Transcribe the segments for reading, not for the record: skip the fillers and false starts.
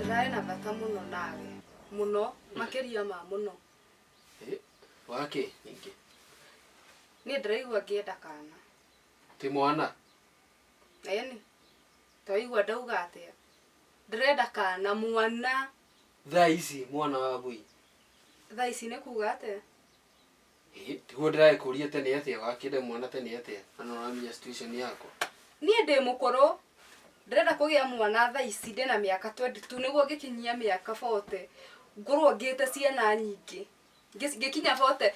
Ndĩrarĩ na bata mũno nawe. Mũno, makĩria ma mũno. Eh, Wakĩ ningĩ? Niĩ ndĩraigua ngĩenda kana. Ti mwana? Ĩni. Tawaigua ndauga atĩa? Ndĩrenda kana mwana. Thaa ici mwana wa ngui. Thaa ici nĩ kuga atĩa? Ĩ, tiguo ndĩragĩkũria tene atĩa wakĩenda mwana tene atĩa na nĩ ũramenya situation yakwa. Niĩ ndĩ mũkũrũ, ndĩrenda kũgĩa mwana thaa ici ndĩna mĩaka 22 nĩguo ngĩkinyia mĩaka 40 ngorwo ngĩte ciana nyingĩ. Ngĩkinya 40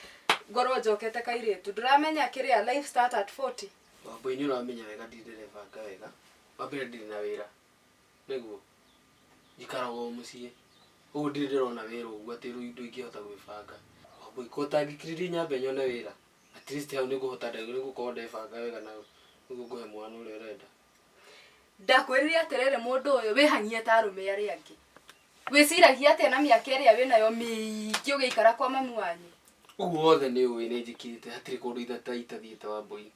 ngorwo njokete kairĩtu. Ndũramenya kĩrĩa life start at 40? Wambũi nĩ ũramenya wega ndirĩ ndĩrebanga wega. Wa mbere ndirĩ na wĩra. Nĩguo? Njikaraga o mũciĩ. Ũguo ndirĩ ndĩrona wĩra ũguo atĩ rĩu indo ingĩhota gwĩbanga. Wambũi ko ũtangĩkirĩrĩria nyambe nyone wĩra? At least hau nĩngũhota nĩngũkorwo ndebanga wega na nĩguo ngũhe mwana ũrĩa ũrenda. Ndakwĩrire atĩrĩrĩ mũndũ ũyũ wĩhang'ie ta arũme arĩa angĩ. Wĩciragia atĩa na mĩaka ĩrĩa wĩnayo mĩingĩ ũgĩikara kwa mamu wanyu? Ũguo wothe nĩ ũĩ nĩ njĩkĩte hatirĩ kũndũ itathiĩte Wambũi.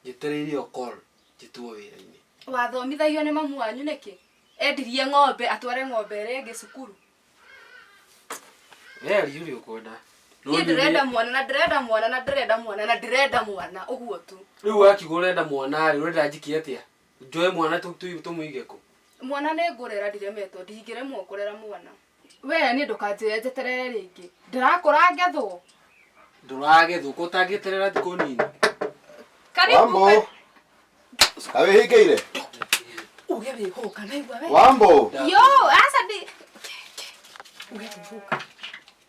Njetereire o call njĩtwo wĩra-inĩ. Wathomithagio nĩ mamu wanyu nĩkĩ? Endirie ng'ombe atware ng'ombe ĩrĩa ĩngĩ cukuru. We aria ũrĩa ũkwenda. No Niĩ niĩ ndĩrenda nĩ- mwana na ndĩrenda mwana na ndĩrenda mwana na ndĩrenda mwana ũguo tu. Rĩu wakiuga ũrenda mwana rĩ, ũrenda njĩke atĩa? Njoe mwana tũmũige kũ? Mwana nĩ ngũrera ndiremetwo, ndingĩremwo kũrera mwana. We niĩ ndũkanjĩre njeterere rĩngĩ. Ndĩrakũra ngethwo. Ndũragethwo, ko ũtangĩeterera thikũ nini? Karibu. Wambo. Kawĩhingĩire? Uge wĩhũka naigua we. Wambo. Yo, aca ndi. Uge wĩhũka.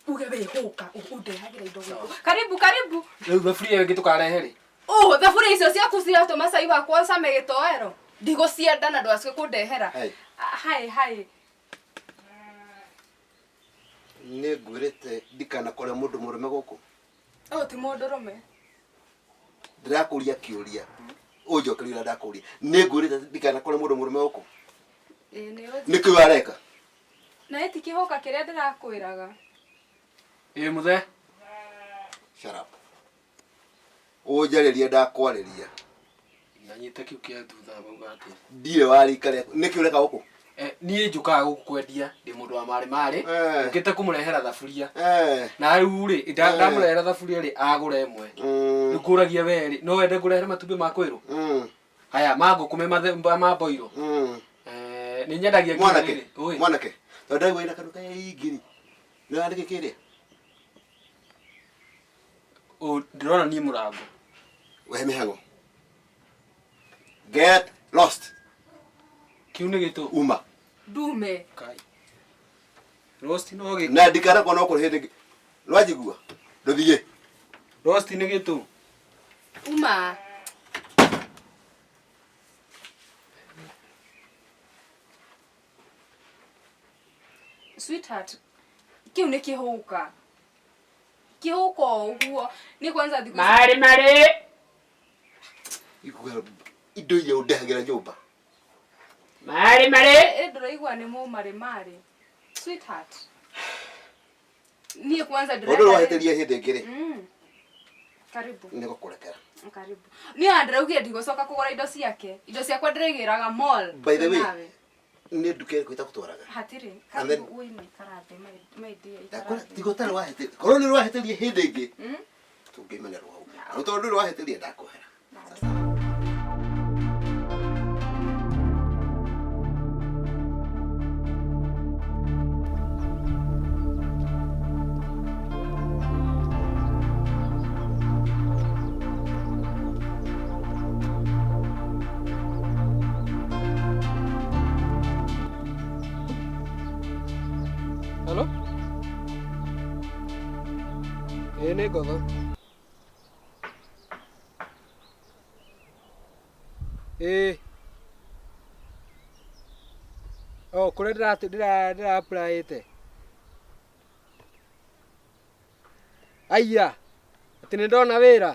Uge wĩhũka. Ũndehagĩra indo gũkũ. Karibu, karibu. Rĩu thaburia ĩyo ĩngĩ tũkarehe rĩ? Oh, thaburia icio ciaku ciratũma cai wakwa ũcame gĩtoero. Ndigũcienda na ndwacoke kũndehera. Hey. Hai, hai. Nĩ ngwĩrĩte ndikanakore mũndũ mũrũme gũkũ. Ũyũ ti mũndũrũme. Ndĩrakũria kĩũria. Ũnjokerie ũrĩa ndakũria. Nĩ ngwĩrĩte ndikanakore mũndũ mũrũme gũkũ. Ĩĩ nĩ ũnjĩ. Nĩkĩ ũrareka? Na ĩti kĩhũka kĩrĩa ndĩrakwĩraga. Ĩĩ mũthee. Shut up. Ũnjarĩrie ndakwarĩria. Ndanyita kĩu kĩa thutha wauga atĩa? Ndirĩ wa rika rĩaku. Nĩkĩ ũreka gũkũ? Eh, niĩ njũkaga gũkũ kwendia ndĩ mũndũ wa marĩ marĩ Eh. ngĩte kũmũrehera thaburia Eh. na rĩu rĩ Eh. ndamũrehera thaburia rĩ agũra ĩmwe Mm. rĩu ngũragia we rĩ no wende ngũrehere matumbĩ ma kwĩrwo Mm. haya ma ngũkũ me ma mboiro Mm. Eh, nĩ nyendagia nginya Mwanake. rĩrĩ. Ũĩ. Mwanake. Tondũ ndaigua ina kanua kaingĩ rĩ. Nĩ wandĩke kĩrĩa? Ũ, ndĩrona niĩ mũrango Wehe mĩhang'o. Get lost. Kĩu nĩ gĩtũ. Uma. Ndume. Kai. Rosti no gĩ. Na ndikanakuona gũkũ hĩndĩ ĩngĩ. Nĩwanjigua? Ndũthiĩ. Rosti nĩ gĩtũ. Uma. Sweetheart, kĩu nĩ kĩhũka. Kĩhũka o ũguo. Nĩ kwanza thikũ ici. Marĩ marĩ. Ikuga indo iria ũndehagĩra nyũmba. Marĩ marĩ. Ĩ ndũraigua nĩ mũmarĩ marĩ. Sweetheart. Niĩ kwanza Ũndũ ndĩrenda. ũrĩa wahĩtĩria hĩndĩ ĩngĩ rĩ, Mm. Karibu. nĩ gũkũrekera. Karibu. Niĩ ona ndĩraugire ndigũcoka kũgũra indo ciake. Indo ciakwa ndĩrĩgĩraga mall. By the way, Nawe. nĩ nduka ĩrĩkũ ĩtagũtwaraga? Hatirĩ. And then- Karibu ui maikara thĩ my dear ikara Ndakora thĩ. tiga ũtarĩ wahĩtĩria. Korwo nĩ wahĩtĩria hĩndĩ ĩngĩ, Mm? tũngĩmenerwo hau. Na tondũ ndũrĩ wahĩtĩria ndakuohera. Hello? Ĩĩ nĩ ngotho. Ĩĩ. Oh, kũrĩa ndĩra ndĩra ndĩra apply-ĩte. Aya, atĩ nĩ ndona wĩra.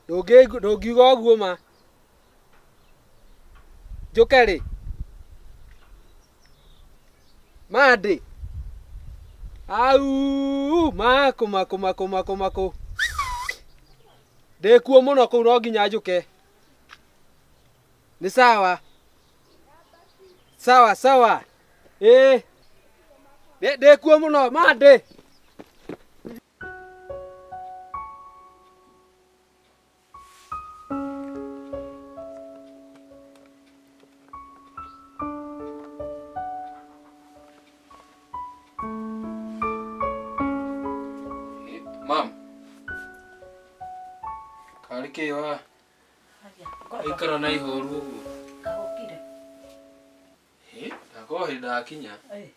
Ndũngiuga ũguo ma. Njũke rĩ? Monday? Auu, makũ makũ makũ makũ makũ. Ndĩkuo mũno kũu no nginya njũke. Nĩ sawa. Sawa sawa. Ĩĩ. Ndĩkuo mũno Monday. Mam. Karĩ kĩ wa? Ikara na ihoru ũguo. Kahũkire. Ĩ, ndakorwo hĩndĩ ndakinya. Ĩ.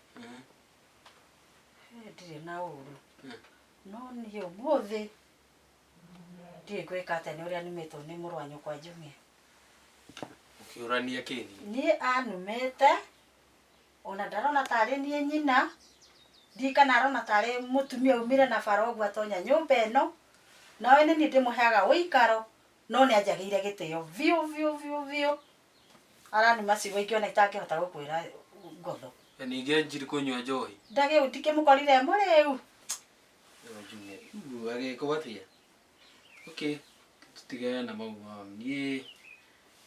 Ndirĩ na ũru. No niĩ ũmũthĩ ndiũĩ ngwĩka atĩa nĩ ũrĩa numĩtwo nĩ mũrũ wa nyũkwa Njung'e. Ũkĩũrania kĩ niĩ? Niĩ anumĩte ona ndarona tarĩ niĩ nyina, ndiũĩ kana arona tarĩ mũtumia umire na bara ũguo atonya nyũmba ĩno, nawe nĩ niĩ ndĩmũheaga ũikaro, no nĩ anjagĩire gĩtĩo biũ biũ biũ biũ. Aranuma ciugo ingĩ ona itangĩhota gũkwĩra ngotho. Na ningĩ anjirie kũnyua njohi. Ndagĩ ndikĩmũkorire e mũrĩu. Njung'e, rĩu agĩkwo atĩa? Okay, tũtigane na mau mam. Niĩ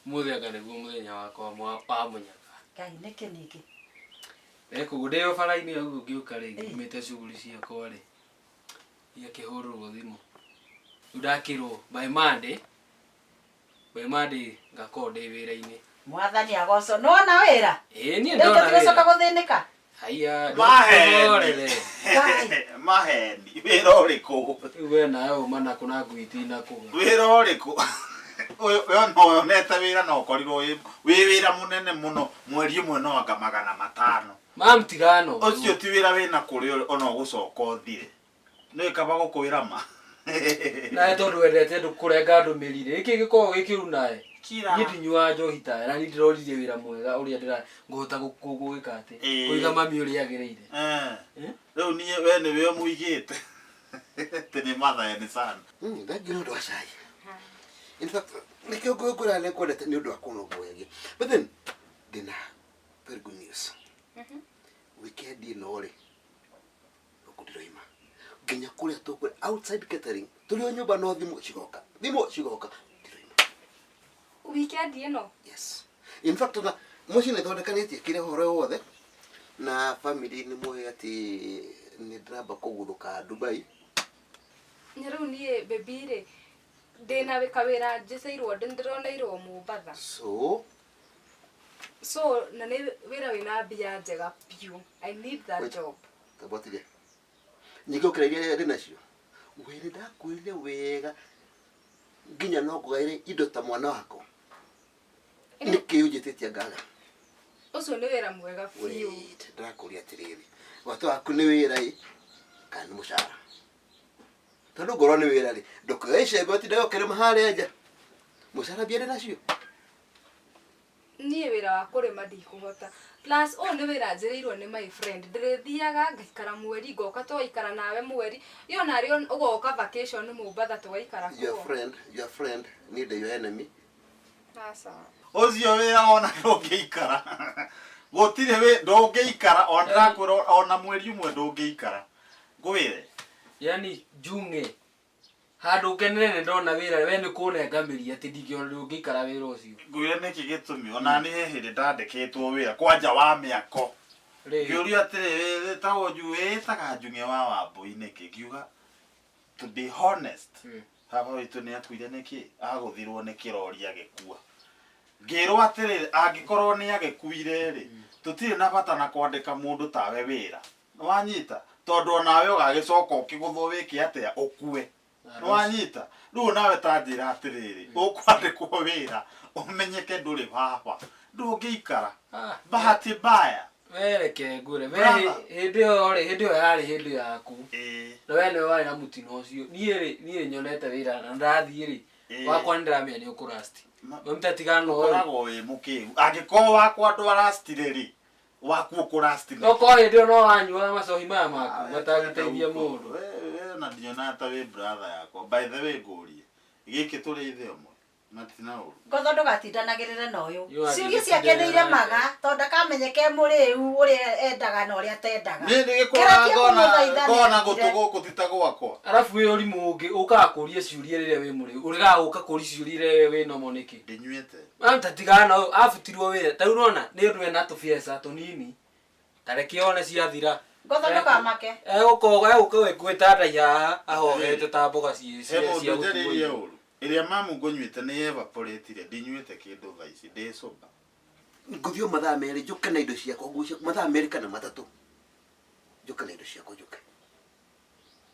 ũmũthĩ anga nĩguo mũthenya wakwa wa mũnyaka. Ngai nĩkĩ ningĩ? Ndekũguo ndĩ o bara-inĩ ũguo ngĩũka rĩ, ngumĩte shughuli ciakwa rĩ, ngakĩhũrĩrwo thimũ. Rĩu ndakĩrwo by Monday, by Monday ngakorwo ndĩ wĩra-inĩ. Mwathani agocwo. Nĩwona wĩra? Ĩĩ niĩ Rĩu ndona tũtigũcoka wĩra. gũthĩnĩka? Haiya, Maheni. ndũhorere. Maheni. Wĩra ũrĩkũ? Rĩu we nawe uma nakũ na ngui itinakũga. Wĩra ũrĩkũ? Ũyũ no wonete wĩra na ũkorirwo wĩ wĩra mũnene mũno mweri ũmwe no anga 500. Mam tigana ũguo. Ũcio ti wĩra wĩna kũrĩa ona ũgũcoka ũthire. Nĩ kaba gũkwĩra ma. Nawe tondũ wendete andũ kũrenga andũ mĩri rĩ, gĩkĩ gĩkoragwo gĩ kĩũru nawe. Kira. Niĩ ndinyuaga njohi tawe na niĩ ndĩroririe wĩra mwega ũrĩa ndĩra ngũhota gũgĩka atĩ Ĩĩ. kũiga mami ũrĩa agĩrĩire. Eh. Rĩu niĩ we nĩwe ũmũigĩte. Atĩ nĩ mathani sana. Thengiũ nĩ ũndũ wa cai. In fact, nĩkĩo ngwĩra nĩ ngwendete nĩ ũndũ wa kũnũmbũyagia. But then, ndĩna very good news. Weekend ĩno rĩ, gũkũ ndiroima. Nginya kũrĩa tũkũrĩa, outside catering, tũrĩ o nyũmba no thimũ cigoka. Thimũ cigoka. Ndiroima. Weekend ĩno? Yes. In fact, ona mũciĩ nĩ thondekanĩtie kĩrĩa ũhoro wothe na family nĩ moĩ atĩ nĩ ndĩramba kũguthũka Dubai. Nĩ rĩu niĩ baby rĩ, ndĩna kawĩra njĩcĩirwo ndĩroneirwo Mombatha. So? So, na nĩ wĩra wĩna mbia njega biũ. I need that Wait. job. Tamba ũtige. Nyingĩ gũkĩra iria ndĩ nacio. We nĩ ndakwĩrire wega nginya no ngũgaĩre indo ta mwana wakwa. Nĩkĩ ũnjĩtĩtie ngaga? Ũcio nĩ wĩra mwega biũ. Wait, ndĩrakũria atĩrĩrĩ. Bata waku nĩ wĩra ĩ kana nĩ mũcara? Tondũ ngorwo nĩ wĩra rĩ, ndũkoe icembe ũtinde ũkĩrĩma harĩa nja. Mũcara mbia ndĩ nacio. Niĩ wĩra wa kũrĩma ndikũhota. Plus ũyũ nĩ wĩra njĩrĩirwo nĩ my friend. Ndĩrĩthiaga ngaikara mweri ngoka tũgaikara nawe mweri. Iyo narĩo ũgoka vacation Mombatha tũgaikara Your kuo. friend, your friend, niĩ ndĩ your enemy. Aca. Ũcio wĩra wona ndũngĩikara. Gũtirĩ wĩ ndũngĩikara ona ndĩrakwĩra ona mweri ũmwe ndũngĩikara. Ngwĩre. Yaani Njung'e handũ ngenere nĩ ndona wĩra we nĩ kũnenga mĩri atĩ ndingĩona ndũngĩikara wĩra ũcio. Ngwĩre nĩkĩ gĩtũmi ona nĩ he hĩndĩ ndandĩkĩtwo wĩra kwanja wa mĩako. Rĩ. Ngĩũrio atĩrĩ wĩtagwo wĩtaga Njung'e wa Wambũi nĩkĩ? Ngiuga to be honest. Baba witũ nĩ akuire nĩkĩ? Agũthirwo nĩ kĩrori agĩkua. Ngĩrwo atĩrĩrĩ angĩkorwo nĩ agĩkuire rĩ, tũtirĩ na bata na kwandĩka mũndũ tawe wĩra. Nĩwanyita? Tondũ onawe ũgagĩcoka ũkĩgũthwo wĩke atĩa? Ũkue. Nĩwanyita? Rĩu nawe ta njĩra atĩrĩrĩ, ũkwandĩkwo wĩra ũmenyeke ndũrĩ baba. Ndũngĩikara. Bahati mbaya. We reke ngwĩre, we Brother. hĩndĩ ĩyo rĩ, hĩndĩ ĩyo yarĩ hĩndĩ yaku. Ĩĩ. Na we nĩwe warĩ na mũtino ũcio. Niĩ rĩ, niĩ nyonete wĩra na ndathiĩ rĩ, Ĩĩ. wakwa nĩ ndĩramenya nĩ ũkũrasti. Mamĩtatigana na ũyũ. Ũkoragwo wĩ mũkĩgu. Angĩkorwo wakwa ndwarastire rĩ, waku ũkũrasti nĩkĩ? Okorwo hĩndĩ ĩyo no wanyuaga macohi maya maku matangĩteithia mũndũ. We na ndionaga ta wĩ brother yakwa. By the way ngũrie, gĩkĩ tũrĩ ithe ũmwe? Matina ũru. Ngotho ndũgatindanagĩrĩre na ũyũ. You are Ciũria the ciake nĩ iremaga nake. tondũ ndakamenyeke mũrĩu ũrĩa endaga na ũrĩa atendaga. Niĩ ndĩgĩkũraga Kĩrĩa ngona kĩkũmũthaitha nĩ ngona athire. gũtũ gũkũ ti ta gwakwa. Arabu wĩ ũrimũ ũngĩ ũkaga kũria ciũria rĩrĩa wĩ mũrĩu ũregaga gũka kũria ciũria rĩrĩa wĩ nomo nĩkĩ? Ndinyuĩte. Tatigana na ũyũ abutirwo wĩra ta rĩu ũrona nĩ ũndũ ena tũbiaca tũnini ta reke one ciathira. Ngotho ndũkamake. Egũka egũka gwĩta ndai haha ahohete ta mboga He cia mũndũ cia njarĩrie gũtuo. ũru. Ĩrĩa mamu ngũnyuĩte nĩ evaporatire ndinyuĩte kĩndũ thaa ici ndĩ sober. Ngũthiĩ o mathaa merĩ njũke na indo ciakwa nguo ciakwa mathaa merĩ kana matatũ. Njũke na indo ciakwa njũke.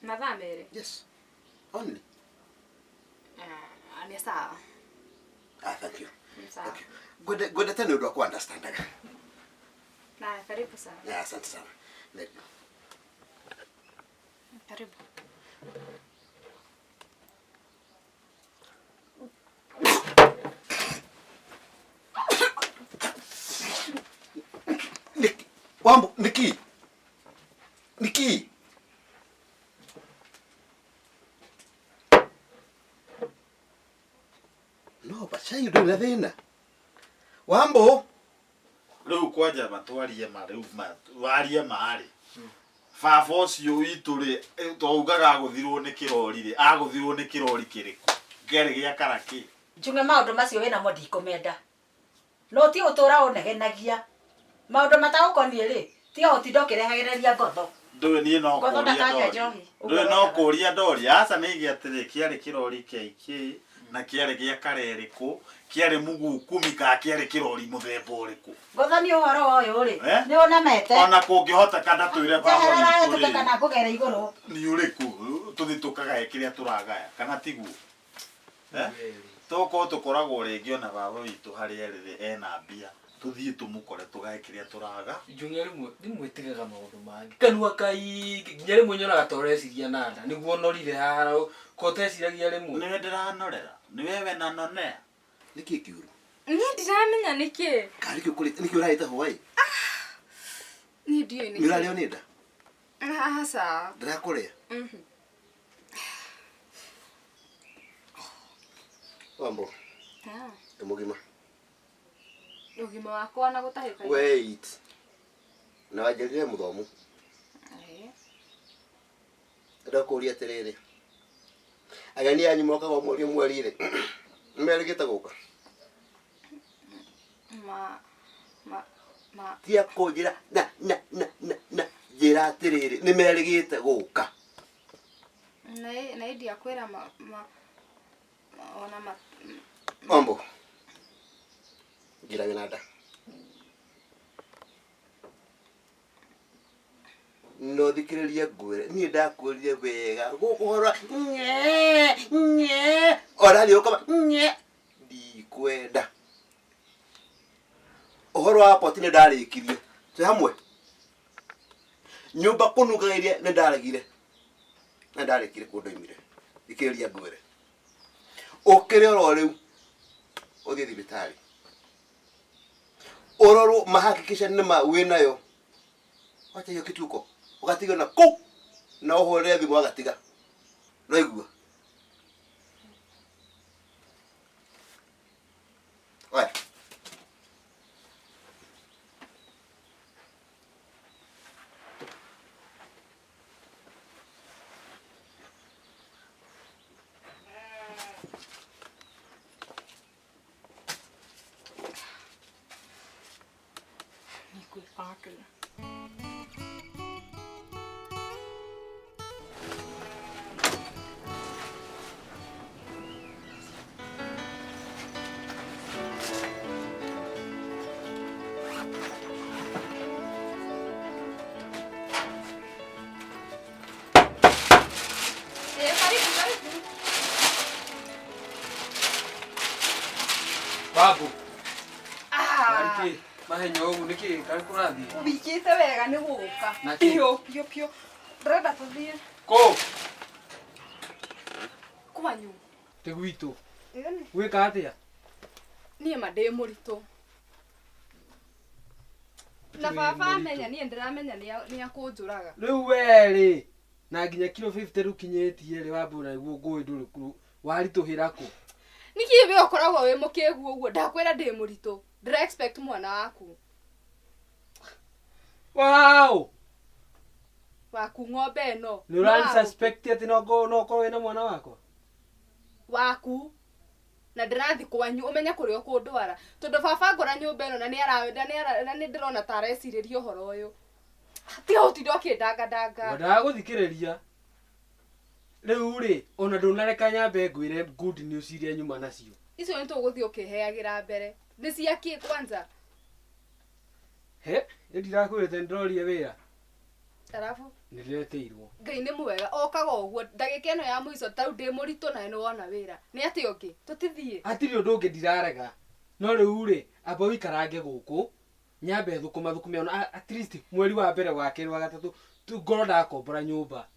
Mathaa merĩ. Yes. Only. Ah, nĩ sawa. Ah, thank you. Nĩ sawa. Thank you. Ngwendete nĩ ũndũ wa kũ-understandaga. Na karibu sana. Yeah, asante sana. Thank you. Karibu. Niki, Wambo, niki. Niki. No, but cai ndũrĩ na thĩna. Wambo. Rĩu kwanja matwarie ma rĩu ma warie ma rĩ. Baba ũcio witũ rĩ twaugaga agũthirwo nĩ kĩrori rĩ agũthirwo nĩ kĩrori kĩrĩkũ? Kĩarĩ gĩa kara kĩ? Njung'e maũndũ macio wĩnamo ndikũmenda. No ti ũtũra ũnegenagia. Maũndũ matagũkoniĩ rĩ, tiga gũtinda ũkĩrehagĩrĩria ngotho. Ndũĩ niĩ no Ngotho kũria ndakanyua ndoria. njohi. Ũguo Ndũĩ no wendaga. kũria ndoria. Aca nĩ igĩ atĩrĩ kĩarĩ kĩrori kĩa ikĩ na kĩarĩ gĩa kara ĩrĩkũ kĩarĩ mũgukumi kana kĩarĩ kĩrori mũthemba ũrĩkũ. Ngotho nĩ ũhoro wa ũyũ rĩ, Eh? nĩ ũnemete. Ona kũngĩhoteka ndatwĩre baba Njeherera witũ hetũke rĩ kana ngũgere igũrũ. nĩ ũrĩkũ tũthiĩ tũkagae kĩrĩa tũragaya kana tiguo? Eh? Tokorwo tũkoragwo rĩngĩ ona baba witũ harĩa rĩrĩ ena mbia tũthiĩ tũmũkore tũgae kĩrĩa tũraga. Njung'e rĩmwe rĩmwe tigaga maũndũ mangĩ kanua kaingĩ nginya rĩmwe nyonaga ta ũreciria na nda nĩguo ũnorire haha ko ũteciragia rĩmwe. Nĩwe ndĩranorera nĩwe we nanonea. Nĩkĩ kĩũru? Niĩ ndiramenya nĩkĩ. Karĩ kĩ ũkũrĩte? Nĩkĩ ũrarĩte hwaĩ? Niĩ ndiũĩ Nĩ nĩkĩ. ũrarĩo nĩ nda? Aca. Ndĩrakũrĩa. Mhm. Wambo, Ah, ndĩ mũgima. Ũgima wakwa na gũtahĩka. Wait. Na wanjĩrire mũthomu. Eh. Ndĩrakũria atĩrĩrĩ. Ageni anyu mokaga o mweri mweri rĩ. Nĩmerĩgĩte gũka? Ma ma ma Tiga kũnjĩra na na na na na njĩra atĩrĩrĩ nĩmerĩgĩte gũka. na na ndiakwĩra ma ma ona ma Wambo. Njĩra wĩna nda. No thikĩrĩrie ngwĩre niĩ ndakwĩrire wega gũkũhora nye nye ũrathiĩ ũkoma nye ndikwenda. Ũhoro wa poti nĩ ndarĩkirie twĩ hamwe nyũmba kũnungagĩria nĩ ndaregire na ndarĩkire kũndũ ndoimire thikĩrĩria ngwĩre ũkĩre oro rĩu ũthiĩ thibitarĩ ũrorwo mahakikisha nĩma wĩnayo wacha hiyo kituko ũgatigio na kũu na ũhũrĩre thimũ agatiga noigua oya nĩ ngwĩka atĩa. Eh, karibu karibu. Babu Ah. karĩ kĩ mahenya ũguo nĩkĩ karĩ kũrathiĩ? Wikĩte wega nĩ gũka. Na kĩ? Piũ piũ piũ. Ndĩrenda tũthiĩ Kũ? kwanyu. Tĩ gwitũ. Ĩni. Gwĩka atĩa? Niĩ ma ndĩ mũritũ. Na Wĩ baba mũritũ. amenya niĩ ndĩramenya nĩ akũnjũraga. Rĩu we rĩ na nginya kiro 50 rũkinyĩtie rĩ wambũ na nĩguo ngũĩ ndũrĩ waritũhĩra kũ? Nĩkĩ we ũkoragwo wĩ mũkĩgu ũguo? Ndakwĩra ndĩ mũritũ. Ndĩra expect mwana waku. Wow! Waku ng'ombe ĩno. Nĩ ũrani suspect atĩ no ũkorwo wĩna mwana wakwa? Waku. Na ndĩrathi kwanyu ũmenye kũrĩa ũkũndwara. Tondũ baba ngora nyũmba ĩno na nĩarenda na nĩndĩrona ta arecirĩria ũhoro ũyũ. Tiga gũtinda ũkĩndangandanga. Ngwendaga gũthikĩrĩria. Rĩu rĩ, ona ndũnareka nyambe ngwĩre good news iria nyuma nacio. Icio nĩ tũgũthiĩ ũkĩheagĩra mbere. Nĩ cia kĩ kwanza? He, nĩ ndirakwĩrĩte nĩndĩroria wĩra. Arabu? Nĩndĩretĩirwo. Ngai nĩ mwega, okaga ũguo ndagĩka ĩno ya mũico ta rĩu ndĩ mũritũ nawe nĩwona wĩra. Nĩ atĩa ũngĩ? Tũtithiĩ. Hatirĩ ũndũ ũngĩ ndirarega. No rĩu rĩ, amba ũikarange gũkũ, nyambe thũkũma thũkũme ona at least mweri wa mbere wa kerĩ wa gatatũ ngorwo ndakombora nyũmba.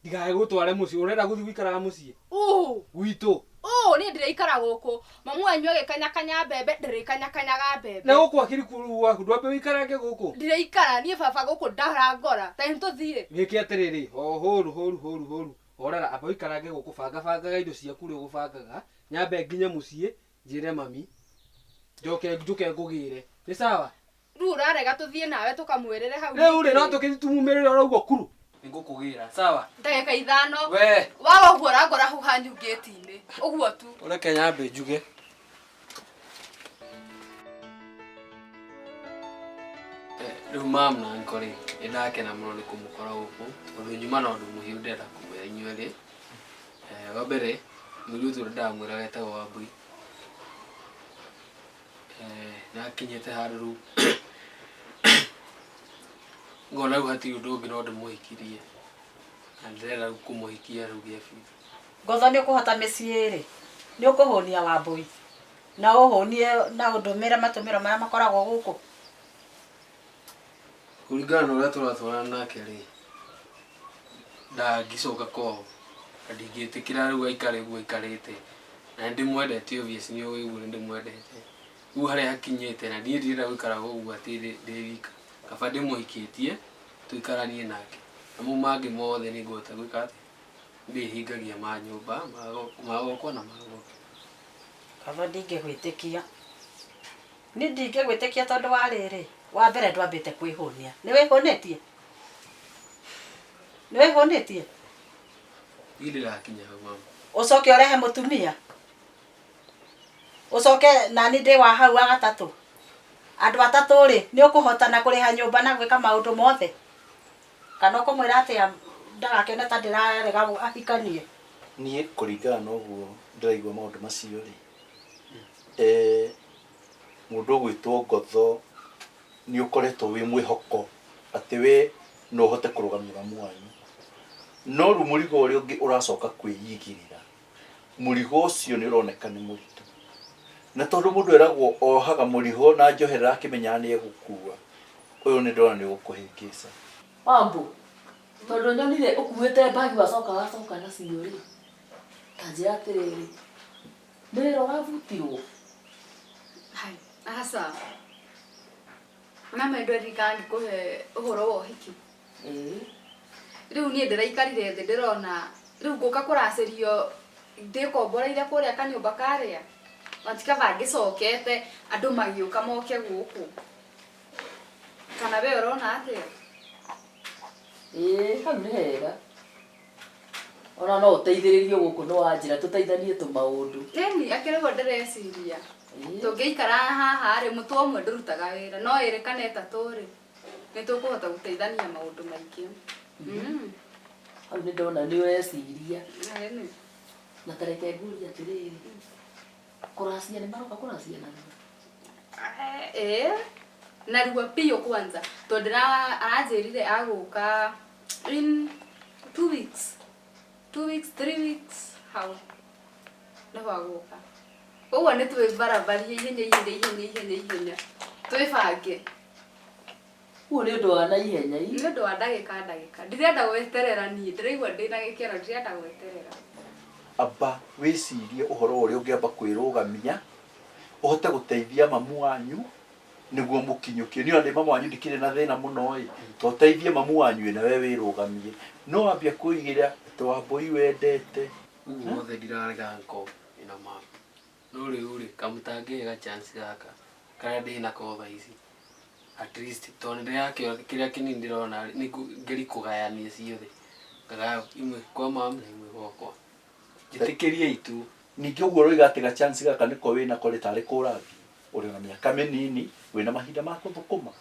Ndigae gũtware mũciĩ, ũrenda gũthiĩ gũikaraga mũciĩ? Ũ! Gwitũ. Ũ, niĩ ndĩraikara gũkũ. Mamu wanyu agĩkanyakanya mbembe, ndĩrĩkanyakanyaga mbembe. Na gũkũ akĩrĩ kũu gwaku, ndwambe ũikarange gũkũ? Ndĩraikara, niĩ baba gũkũ ndarangora. Ta nĩtũthiĩ. Gĩke atĩrĩrĩ, o hũru hũru hũru hũru. Horera, amba ũikarange gũkũ, banga bangaga indo ciaku ũrĩa ũgũbangaga. Nyambe nginye mũciĩ, njĩre mami. Njoke njũke ngũgĩre. Nĩ sawa? Rĩu ũrarega tũthiĩ nawe tũkamwĩrĩre hau. Rĩu rĩ, no tũkĩthiĩ tumumĩrĩre oro ũguo kuru. Nĩngũkũgĩra, sawa? Ndagĩka ithano. We. Waga ũguo ũrangora hau hanyu ngĩti-inĩ. Ũguo tu. Ũreke nyambe njuge. Rĩu mam na uncle rĩ, nĩndakena mũno nĩ kũmũkora gũkũ, tondũ nyuma na ũndũ mũhiũ ndĩrenda kũmwĩra inyuĩ erĩ. Wa mbere, mũirĩtu ũrĩa ndĩramwĩra wetagwo Wambui, nĩakinyĩte handũ rĩu ngona rĩu hatirĩ ũndũ ũngĩ no ndĩmũhikirie, na ndĩrenda rĩu kũmũhikia rĩu gĩa biũ. Ngotho nĩ ũkũhota mĩciĩ rĩ, nĩ ũkũhũnia Wambui, na ũhũnie na ũndũmĩre matũmĩro marĩa makoragwo gũkũ. Kũringana na ũrĩa tũratwarana nake rĩ, ndangĩcoka kwao, na ndingĩtĩkĩra rĩu aikare ũguo aikarĩte, na nĩndĩmwendete obvious nĩ ũĩ ũguo nĩndĩmwendete. Rĩu harĩa hakinyĩte na niĩ ndirenda gũikara ũguo atĩ ndĩ wika, kaba ndĩmũhikĩtie tũikaranie nake, na mau mangĩ mothe nĩngũhota gwĩka atĩa, ndĩhingagia ma nyũmba, ma gwakwa na ma gwake. Kaba ndingĩgwĩtĩkia. Niĩ ndingĩgwĩtĩkia tondũ wa rĩrĩ, wa mbere ndwambĩte kwĩhũnia. Nĩ wĩhũnĩtie? Nĩ wĩhũnĩtie? Niĩ ndĩrakinya hau mama. Ũcoke ũrehe mũtumia? Ũcoke nani ndĩ wa hau wa gatatũ? Andũ atatũ rĩ, nĩ ũkũhota na kũrĩha nyũmba na gwĩka maũndũ mothe? Kana ũkũmwĩra atĩa ndagakĩone ta ndĩrarega ahikanie? Niĩ kũringana na ũguo ndĩraigua maũndũ macio rĩ, mũndũ ũgwĩtwo Ngotho nĩ ũkoretwo wĩ mwĩhoko atĩ we no ũhote kũrũgamia mamu wanyu. No rĩu mũrigo ũrĩa ũngĩ ũracoka kwĩigĩrĩra, mũrigo ũcio nĩ ũroneka nĩ mũritũ. Na tondũ mũndũ eragwo ohaga mũrigo na njoherera akĩmenyaga nĩ egũkua, ũyũ nĩ ndĩrona nĩ ũgũkũhĩngĩca. Wambu, tondũ nyonire ũkuĩte mbagi wacoka wacoka nacio rĩ, ta njĩra atĩrĩrĩ, nĩ wĩra ũrabutirwo? Hai, aca. Mama ndwerika ngĩkũhe ũhoro wa ũhiki. Rĩu niĩ ndĩraikarire thĩ ndĩrona rĩu ngũka kũracĩrio ndĩkomboreire kũrĩa kanyũmba karĩa. Matikaba ngĩcokete andũ magĩũka moke gũkũ. Kana we ũrona atĩa? Ĩĩ, hau nĩ hega. Ona no ũteithĩrĩrio gũkũ nĩ wanjĩra tũteithanie tũmaũndũ. Ĩni, akĩrĩ ũguo ndĩreciria. Tũngĩikara haha rĩ, mũtwe ũmwe ndũrutaga wĩra, no ĩrĩ kana ĩtatũ rĩ, nĩ tũkũhota gũteithania maũndũ maingĩ. Hau nĩ ndona nĩ ũreciria. Ĩni. Na ta reke ngũrie atĩrĩrĩ, kũracia nĩ maroka kũracia narua? Ĩĩ, narua biũ kwanza, tondũ aranjĩrire agũka in 2 weeks. 2 weeks, 3 weeks hau nĩho agũka. Koguo nĩ twĩbarabarie ihenya ihenya ihenya ihenya ihenya. Twĩbange. Ũguo nĩ ũndũ wa naihenya ii? Nĩ ũndũ wa ndagĩka ndagĩka. Ndirenda gweterera niĩ, ndĩraigua ndĩna gĩkeno, ndirenda gweterera. Amba wĩcirie ũhoro ũrĩa ũngĩamba kwĩrũgamia, ũhote gũteithia mamu wanyu nĩguo mũkinyũkie. Niĩ ona ndĩ mamu wanyu ndikĩrĩ na thĩna mũno ĩ, to ũteithie mamu wanyu ĩ nawe wĩrũgamie. No wambia kũigĩra atĩ Wambui wendete. Ũguo wothe ndirarega nko ĩna mama. No rĩu rĩ, kamũtangĩhe ga chance gaka karĩa ndĩ nako thaa ici. At least tondũ nĩndĩrakĩona kĩrĩa kĩnini ndĩrona rĩ, nĩ ngeri kũgayania ciothe. Ngagaya imwe kwa mamu na imwe gwakwa. Njĩtĩkĩriei tu. Ningĩ ũguo ũroiga atĩ ga chance gaka nĩko wĩnako rĩ tarĩ kũ ũrathiĩ? Ũrĩ ona mĩaka mĩnini, wĩna mahinda ma gũthũkũma.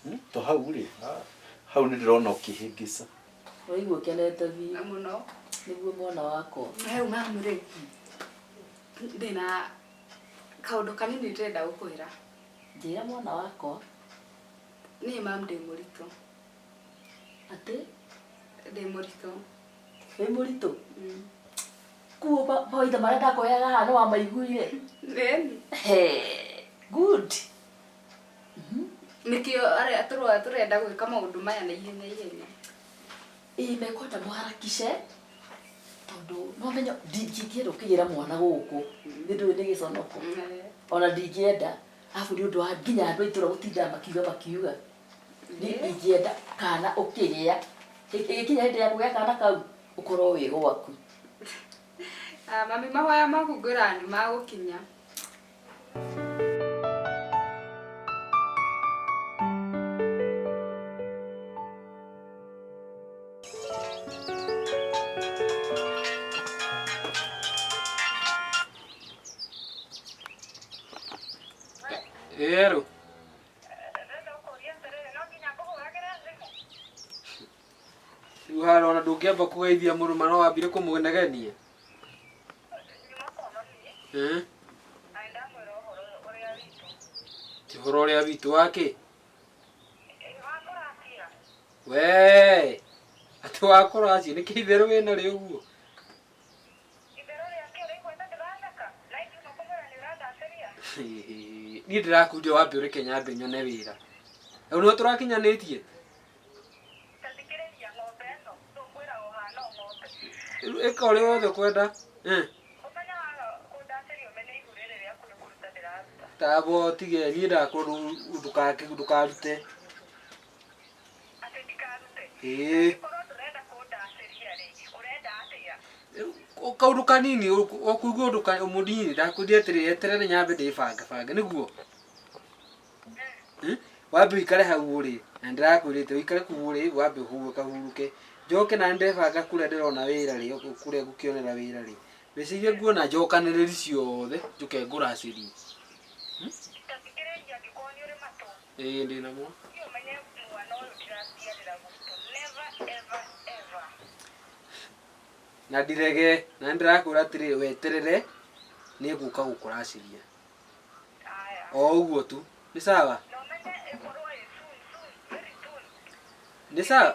Hmm? To hau rĩ, hau nĩ ndĩrona ũkĩhĩngĩca. Ũraigua ũkenete biũ. Mũno. Nĩguo mwana wakwa. Rĩu mamu rĩ, ndĩna kaũndũ kanini ndĩrenda gũkwĩra. Njĩra mwana wakwa. Niĩ mamu ndĩ mũritũ. Atĩ? Ndĩ mũritũ. Wĩ mũritũ? Kuo mawaitha marĩa ndakũheaga haha nĩ wamaiguire? Ĩni. Good. Nĩkĩo tũrenda gwĩka maũndũ maya na ihenya ihenya. Ĩĩ mekwenda mũharakice tondũ no menye ndingĩenda ũkĩgĩra mwana gũkũ nĩ ndũĩ nĩ gĩconoko ona ndingĩenda arabu nĩ ũndũ wa nginya andũ a itũra gũtinda makiuga makiuga niĩ ingĩenda kana ũkĩgĩa ĩgĩkinya hĩndĩ ya kũgĩa kana kau ũkorwo wĩ gwaku. Ah, mami mahoya maku ngwĩraga nĩ magũkinya. Ero. Rĩu haro ona ndũngĩamba kũgeithia mũrũma no wambire kũmũnegenia. Eh? Ti ũhoro ũrĩa witũ wa kĩ? Wee! Atĩ wa kũracia nĩkĩ itherũ wĩna rĩ ũguo? Niĩ ndĩrakwĩrire wambe ũreke nyambe nyone wĩra. Rĩu nĩho tũrakinyanĩtie? Rĩu ĩka ũrĩa wothe ũkwenda. Eh. Tamba ũtige niĩ ndakwĩra ndũkarute. Ĩĩ. Kaũndũ kanini ũkũigua ũndũ mũnini ndakwĩrire atĩrĩrĩ eterere nyambe ndĩbange bange nĩguo? Wambe ũikare hau ũrĩ na nĩndĩrakwĩrĩte ũikare kũu ũrĩ wambe ũhurũke njoke na ndebanga kũrĩa ndĩrona wĩra rĩ kũrĩa ngũkĩonera wĩra rĩ mbeca iria nguona njokanĩrĩri ciothe njũke ngũracĩrie. Ĩĩ ndĩnamo. Na ndirege na nĩndĩrakwĩra atĩrĩrĩ weterere nĩngũka gũkũracĩria. O ũguo tu. Nĩ sawa? Nĩ sawa?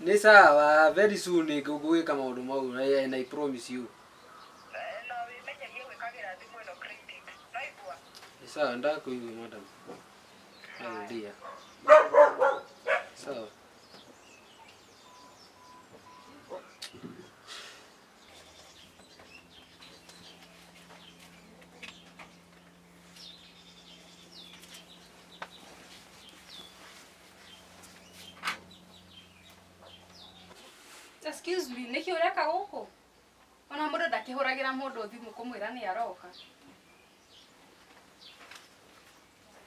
Nĩ sawa, very soon ngũgwĩka maũndũ mau and I promise you. Nĩ sawa, ndakũigua madam. Oh dear. Sawa. Excuse me, nĩkĩ ũreka gũkũ? Ona mũndũ ndakĩhũragĩra mũndũ thimũ kũmwĩra nĩ aroka.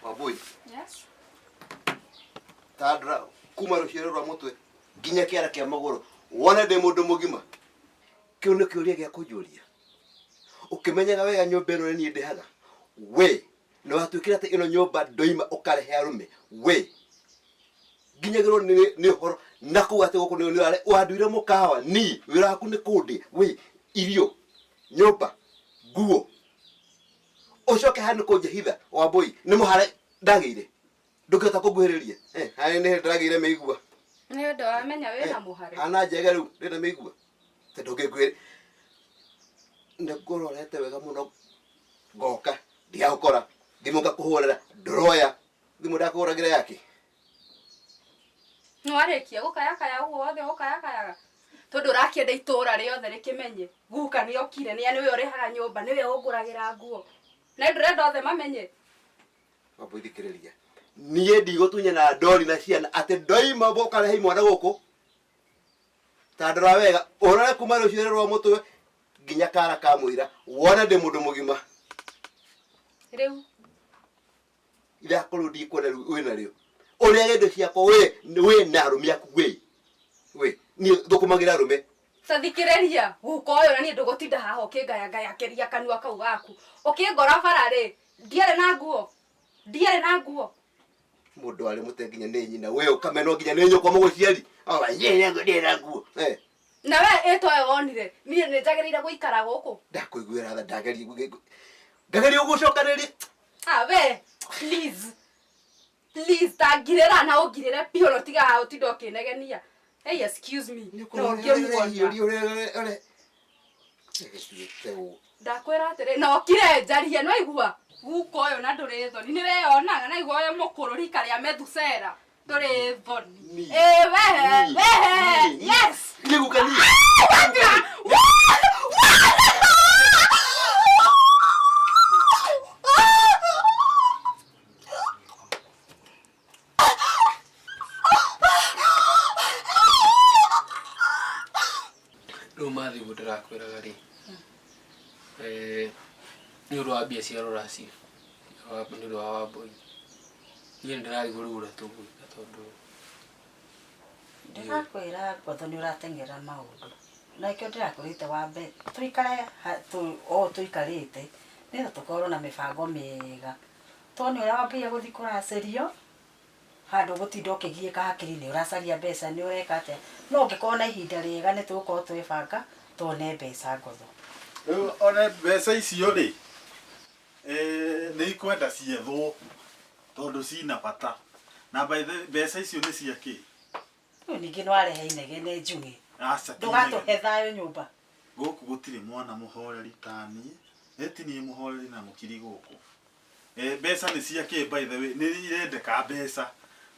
Wambui. Yes. Tandra kuma rũciaro rwa mũtwe nginya kĩara kĩa magũrũ wone ndĩ mũndũ mũgima. Kĩu nĩ kĩũria gĩa kũnjũria. Ũkĩmenyaga wega nyũmba ĩno nĩ niĩ ndĩhaga. We nĩ watuĩkire atĩ ĩno nyũmba ndoima ũkarehe arũme. We nginyagĩrwo nĩ nĩ ũhoro na kũu atĩ gũkũ nĩ nĩ wanduire mũkawa ni wĩra waku nĩ kũndĩ we irio nyũmba nguo ũcoke haha nĩ kũnjĩhitha Wambũi nĩ mũhare ndagĩire ndũngĩhota kũnguhĩrĩria Eh, harĩ nĩ ndagĩire mĩigua Nĩ ũndũ wamenya wĩna mũhare. hana njege rĩu ndĩna mĩigua ta ndũngĩnguhĩrĩria nĩngũrorete wega mũno ngoka ndigagũkora thimũ ngakũhũrĩra ndũroya thimũ ndakũhũragĩra yake Nĩwarĩkia gũkayakaya ũguo wothe ũkayakayaga tondũ ũrakĩenda itũra rĩothe rĩkĩmenye guka nĩokire nĩa nĩwe ũrĩhaga nyũmba nĩwe ũngũragĩra nguo na ndũrenda othe mamenye. Wambũi thikĩrĩria niĩ ndigũtunyana ndori na ciana atĩ ndoima ũkarehe imwana gũkũ ta ndora wega ũrore kuma rũciaro rwa mũtwe Nginya kara kamwira wona ndĩ mũndũ mũgima. Rĩu Irakorwo ndikuona rĩu wĩna rĩo. Ũrĩage indo ciakwa we we na arũme aku we. We niĩ thũkũmagĩra arũme. Ta thikĩrĩria guka ũyũ na niĩ ndũgũtinda haha ũkĩngayangayakĩria kanua kau gaku. Ũkĩngora bara rĩ, ndiarĩ na nguo. Ndiarĩ na nguo. Mũndũ arĩ mũte nginya nĩ nyina we ũkamenwo nginya nĩ nyũkwa mũgũciari. Awa ye ye ndĩ na nguo. Eh. Na we ĩto ĩyo wonire, niĩ nĩ njagĩrĩire gũikara gũkũ. Ndakũiguĩra tha ndageria ngageria gũgũcokanĩrĩria. Ah, we, please. Please, ta ngirĩra na ũngirĩre biũ na ũtigaga ũtinda ũkĩnegenia. Hey, excuse me. No ũngĩmuona. Ndakwĩra atĩrĩ, na ũkire njarie, nĩwaigua? Guka ũyũ na ndũrĩ thoni, nĩweyonaga na igua ũyũ mũkũrũ rika rĩa Methusela. Ndũrĩ thoni. Niĩ. Ĩ wehe, Niĩ. wehe, Niĩ. yes. Niĩ guka niĩ. Rĩu mathi ũguo ndĩrakwĩraga rĩ, nĩ ũndũ wa mbia cia rũracio, nĩ ũndũ wa Wambũi. Niĩ nĩ ndĩrarigwo rĩu ũrĩa tũgwĩka tondũ Ndĩrakwĩra ngotho nĩ ũrateng'era maũndũ. Na nĩkĩo ndĩrakwĩrĩte wambe tũikare ũũ tũikarĩte nĩgetha tũkorwo na mĩbango mĩega. Tuone ũrĩa wambĩrĩria gũthiĩ kũracĩrio, handũ ũgũtinda ũkĩgiĩka hakiri nĩ ũracaria mbeca nĩ ũreka atĩa. No ũngĩkorwo na ihinda rĩega nĩ tũgũkorwo twebanga tuone mbeca ngotho. Rĩu one mbeca icio rĩ, nĩ ikwenda ciethwo tondũ cina bata. Na by the way, mbeca icio nĩ cia kĩ? Rĩu ningĩ nĩ warehe inegene Njung'e. Aca ti inegene. Ndũgatũhe thayũ nyũmba. Gũkũ gũtirĩ mwana mũhoreri ta niĩ. Ĩ ti niĩ mũhoreri na mũkiri gũkũ. Mbeca nĩ cia kĩ by the way? Nĩ irendeka mbeca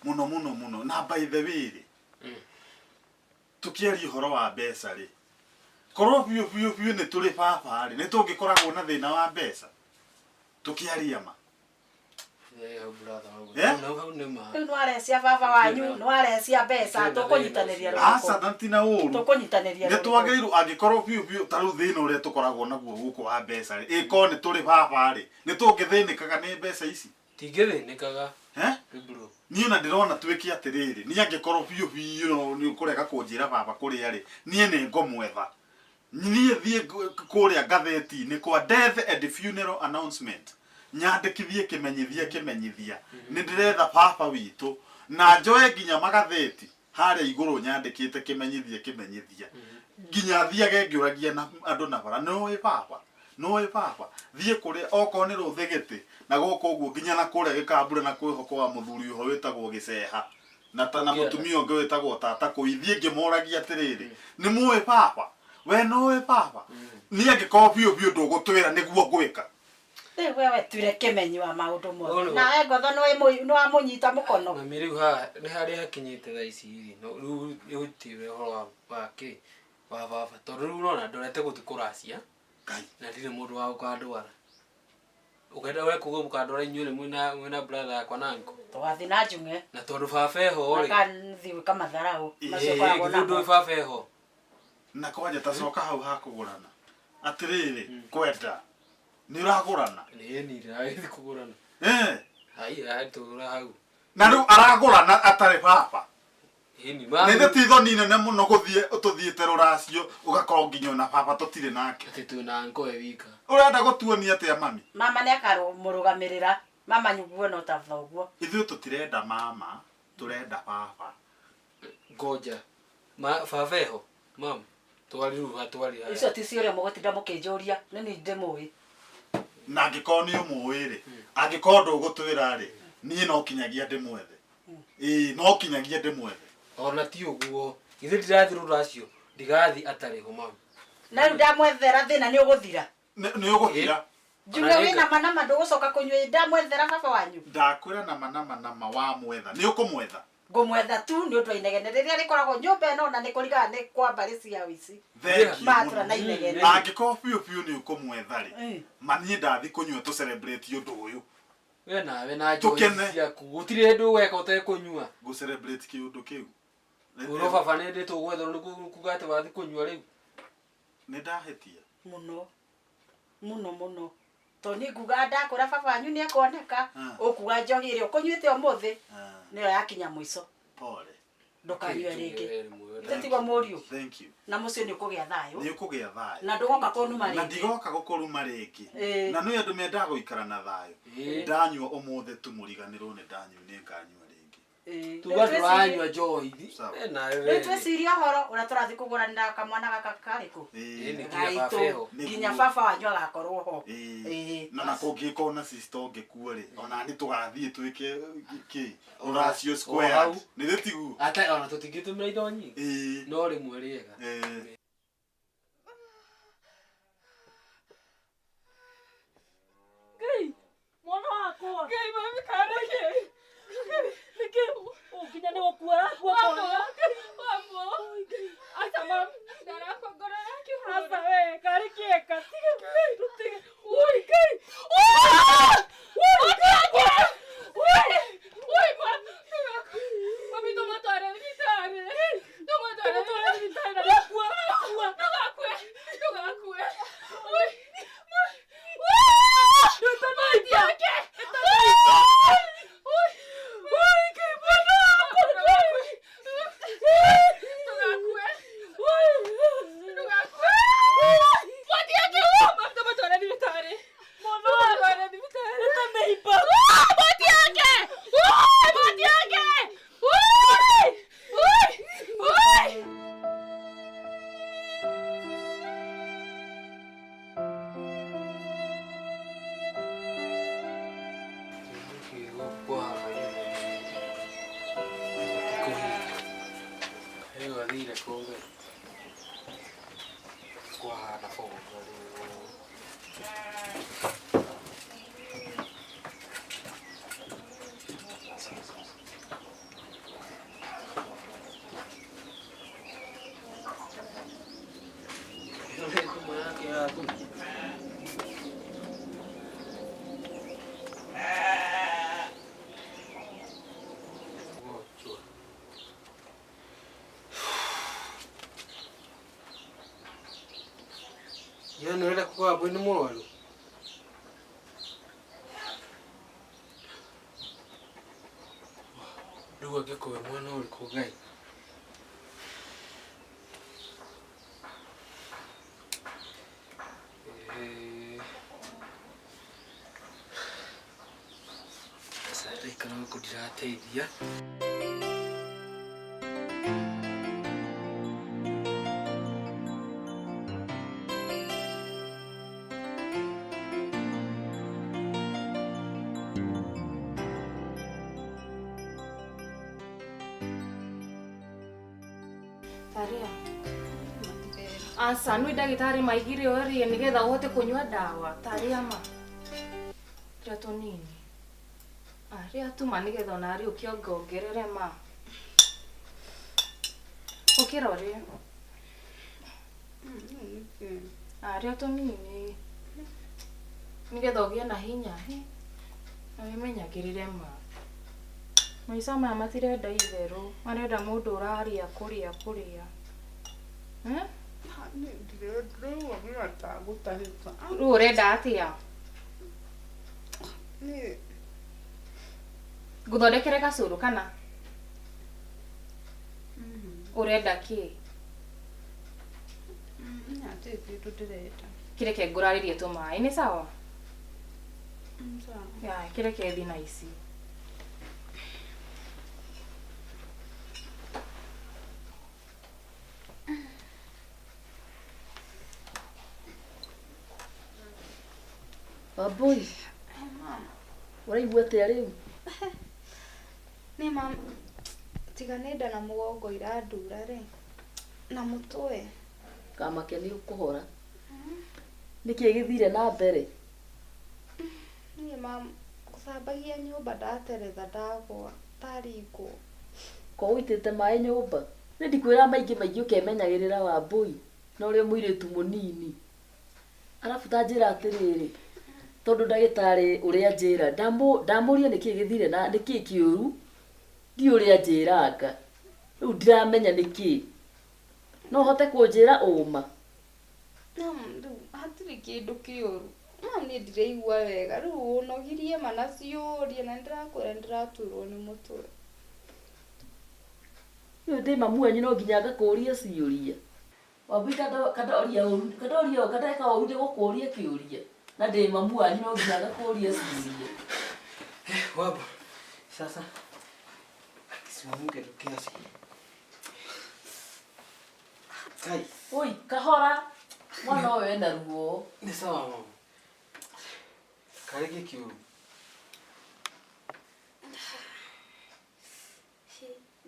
mũno mũno mũno. Na by the way rĩ, tũkĩaria ũhoro wa mbeca rĩ, korwo biũ biũ biũ nĩ tũrĩ baba rĩ, nĩ tũngĩkoragwo na thĩna wa mbeca? Tũkĩaria ma. Eh? Hau nĩ ma. Rĩu nĩ warehe cia baba wanyu, nĩ warehe cia mbeca, tũkũnyitanĩria rũrĩkũ? Aca, na ti na ũru. Tũkũnyitanĩria Nĩ rũrĩkũ? twagĩrĩirwo angĩkorwo biũ biũ ta rĩu thĩna ũrĩa tũkoragwo naguo gũkũ wa mbeca rĩ, ĩkorwo nĩ tũrĩ baba rĩ, nĩ tũngĩthĩnĩkaga nĩ mbeca ici? Tingĩthĩnĩkaga. Eh? Bro. Niĩ ona ndĩrona twĩke atĩrĩrĩ, niĩ angĩkorwo biũ biũ nĩ ũkũrega kũnjĩra baba kũrĩa rĩ, niĩ nĩ ngũmwetha. Niĩ thiĩ kũrĩa ngathĩti-inĩ kwa death and funeral announcement, nyandĩkithie kĩmenyithia kĩmenyithia, nĩ ndĩretha baba witũ, na njoe nginya magathĩti harĩa igũrũ nyandĩkĩte kĩmenyithia kĩmenyithia, nginya thiage ngĩũragia na andũ na bara, nĩũĩ baba? Nĩũĩ baba? Thiĩ kũrĩa okorwo nĩ rũthĩgĩtĩ na gũkũ ũguo nginya na kũrĩa gĩkambura na kwĩhoko wa mũthuri ũho wĩtagwo Gĩceha na ta na mũtumia ũngĩ wĩtagwo tata kũi, thiĩ ngĩmoragia atĩrĩrĩ, nĩ mũĩ baba? We nĩũĩ baba? Niĩ angĩkorwo biũ biũ ndũgũtwĩra nĩguo ngwĩka. Rĩu we wetuire kĩmenyi wa maũndũ mothe. Nawe ngotho nĩ wamũnyita mũkono. Mami rĩu haha nĩ harĩa hakinyĩte thaa ici rĩ, no rĩu rĩu ti ũhoro wa wa kĩ wa baba tondũ rĩu ũrona ndorete gũthiĩ kũracia na ndirĩ mũndũ wa gũkandwara. Ũkenda we kuga mũkandwara inyuĩ mwĩna mwĩna brother yakwa na uncle. Tũgathiĩ na Njung'e. Na tondũ baba eho rĩ. Magathiĩ gwĩka matharaũ macio ũkoragwo Githĩ namo. ndũĩ baba eho. Na kwanja ta coka hau ha kũgũrana. Atĩrĩrĩ, kwenda nĩ ũragũrana? Ĩni ndĩragĩthiĩ kũgũrana. Eh. Haiya tũra hau. Na rĩu aragũrana atarĩ baba. Ĩni Nĩ thĩ ti thoni nene mũno gũthiĩ tũthiĩte rũracio ũgakorwo nginya ona baba tũtirĩ nake. Atĩ twĩna uncle e wika. Ũrenda gũtuonia atĩa mami? Mama nĩ akamũrũgamĩrĩra. Mama nyuguo no ta thoguo. Ithuĩ tũtirenda mama, tũrenda baba. Ngoja. Ma baba eho. Mam, twari rĩu hatwari haya. Icio ti ciũria mũgũtinda mũkĩnjũria, nĩ niĩ ndĩmũĩ. Na angĩkorwo nĩ ũmũĩ rĩ, angĩkorwo ndũgũtwĩra rĩ, niĩ no kinyagia ndĩmwethe. Ĩĩ, no kinyagia ndĩmwethe. Ona ti ũguo, githĩ ndirathiĩ rũracio, ndigathiĩ atarĩ ho mam. Na rĩu ndamwethera thĩna nĩ ũgũthira. Nĩ ũgũthira. Njuge wĩna ma na ma ndũgũcoka kũnyua ndamwethera baba wanyu. Ndakwĩra na ma na ma na ma wamwetha, nĩ ũkũmwetha. Ngũmwetha tu nĩ ũndũ wa inegene rĩrĩa rĩkoragwo nyũmba ĩno na nĩ kũringana nĩ kwa mbarĩ ciao ici. Thank you Matũra mũno. na inegene. Angĩkorwo biũ biũ nĩ ũkũmwetha rĩ, ma niĩ ndathi kũnyua tũ celebrate ũndũ ũyũ. We nawe na njohi Tũkene. ciaku gũtirĩ hĩndĩ ũgeka ũtekũnyua. Ngũ celebrate kĩũndũ kĩu. Ũrwo baba nĩ ndĩ tũgwetherwo nĩ kuga atĩ wathi kũnyua rĩu. Nĩ ndahĩtia. Muno muno muno to ni nguga ndakura baba wanyu ni ekuoneka ukuga njohi ĩrĩa ũkũnyuĩte ũmũthĩ nĩyo yakinya mũico. Pole. Ndũkanyue rĩngĩ. Githĩ tiguo mũriũ? Thank you. Na mũciĩ nĩ ũkũgĩa thayũ. Nĩ ũkũgĩa thayũ. Na ndũgoka kũnuma Na rĩngĩ. ndigoka gũkũruma rĩngĩ. Ĩĩ. Na nĩ andũ mendaga gũikara na thayũ. Ndanyua ũmũthĩ tu mũriganĩrwo nĩ ndanyua nĩ nganyua rĩngĩ. Ĩĩ. Tuga Rĩu twĩcirie- ndũranyua njohi. Sawa. Nawe Rĩu twĩcirie ũhoro ũrĩa tũrathiĩ kũgũranĩra kamwana gaka karĩkũ? Ĩĩ. Nĩ nginya baba eho. Nĩguo. Nginya baba wanyu agakorwo ho. Ĩĩ. Ĩĩ. Na na kũngĩkorwo na sister ũngĩkua rĩ, ona nĩ tũgathiĩ twĩke kĩ rũracio O squared. hau. Nĩ gĩtiguo? Ata ona tũtingĩtũmĩra indo nyingĩ. Ĩĩ. No rĩmwe rĩega. Ĩĩ. Ngai, mwana wakwa. Ngai, mami kareke. Niki, nginya nĩ gũkua arakua mwana. Wambo. Aca mami, ndarakua ngoro yakĩhũra. Aca we, karĩ kĩeka. Tiga Ngai, ndũtige. Ui, Ngai. Ui, Ngai. Ui, ui, mami. Mami, tũmũtware thibitarĩ. Tũmũtware thibitarĩ na nĩakua arakua. Ndũgakue, ndũgakue. Ui, Rĩu athire kũu kwahana bogo rĩu. Ĩno nĩ thimũ yake ya thimũ. Ngochwa. Yaani ũrenda kuga Wambui nĩ mũrwaru? Rĩu angĩkorwo e mwena ũrĩkũ Ngai? Eh. Aca ndaikara gũkũ ndirateithia. Taria. Aca nĩ ndagĩtarĩ maigire ũrĩe nĩgetha ũhote kũnyua ndawa. Taria ma. Rĩa tũnini. Rĩa tuma nĩgetha ona rĩ ũkĩongongerere ma. Ũkĩra ũrĩe. Rĩa tũnini. Nĩgetha ũgĩe na hinya. Na wĩmenyagĩrĩre ma. Maica maya matirenda itherũ, marenda mũndũ ũrarĩa kũrĩa kũrĩa. Eh? Rĩu ũrenda atĩa? Ngũthondekere gacũrũ kana? Ũrenda kĩ? Kĩreke ngũrarĩrie tũmaĩ, nĩ sawa? Ya, kĩreke thiĩ na ici. Wambui, ũraigua atĩa rĩu? Nĩ mam, tiga nĩ nda na mũgongo irandura rĩ, na mũtwe. Kamake nĩ ũkũhora. Nĩkĩĩ gĩthire na mbere? Niĩ mam, ngũthambagia nyũmba ndateretha ndagwa, ndaringwo. Ko ũitĩte maĩ nyũmba? Nĩ ndikwĩra maingĩ maingĩ ũkemenyagĩrĩra Wambui, na ũrĩ mũirĩtu mũnini. Arabu ta njĩra atĩrĩrĩ, tondũ ndagĩtarĩ ũrĩa anjĩra, ndamũria nĩkĩĩ gĩthire na nĩkĩĩ kĩũru, ndiũĩ ũrĩa anjĩranga. Rĩu ndiramenya nĩkĩĩ. No ũhote kũnjĩra ũma? No, rĩu Gũtirĩ kĩndũ kĩũru. No niĩ ndiraigua wega. Rĩu ũnogirie ma na ciũria na nĩndĩrakwĩra nĩndĩraturwo nĩ mũtwe. Rĩu ndĩ mamu wanyu no nginya ngakũria ciũria. Wambui kandoria ũru kandoria kandeka ũru ndĩgũkũria kĩũria. Na ndĩ mamu wanyu no nginya ngakũria ciũria. Wambo, sasa akisimamke tu kiasi. Kai. Oi, kahora. Mwana ũyũ ena ruo. Nĩ sawa mama. Karĩ gĩkiũru.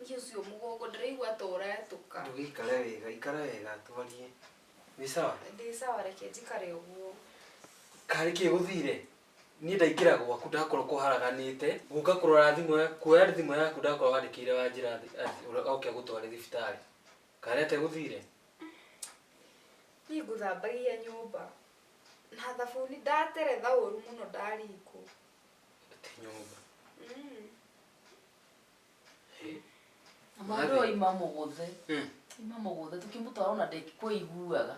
Niĩ ũcio mũgongo ndĩraigua ta ũretũka. Ndũgĩikare wega, ikara wega twarie. Wĩ sawa? Ndĩ sawa reke njikare ũguo. Karĩ kĩ gũthire? Niĩ ndaingĩra gwaku ndakorwo kũharaganĩte, gũka kũrora thimũ kuoya thimũ yaku ndakorwo wandĩkĩire wanjĩra oke agũtware thibitarĩ. Karĩ atĩa gũthire? Niĩ ngũthambagia nyũmba na thabuni ndateretha ũru mũno ndaringwo. Atĩ nyũmba. Na mwana ũyũ ima mũgũthe. Ima mũgũthe tũkĩmũtwara ona ndekũiguaga.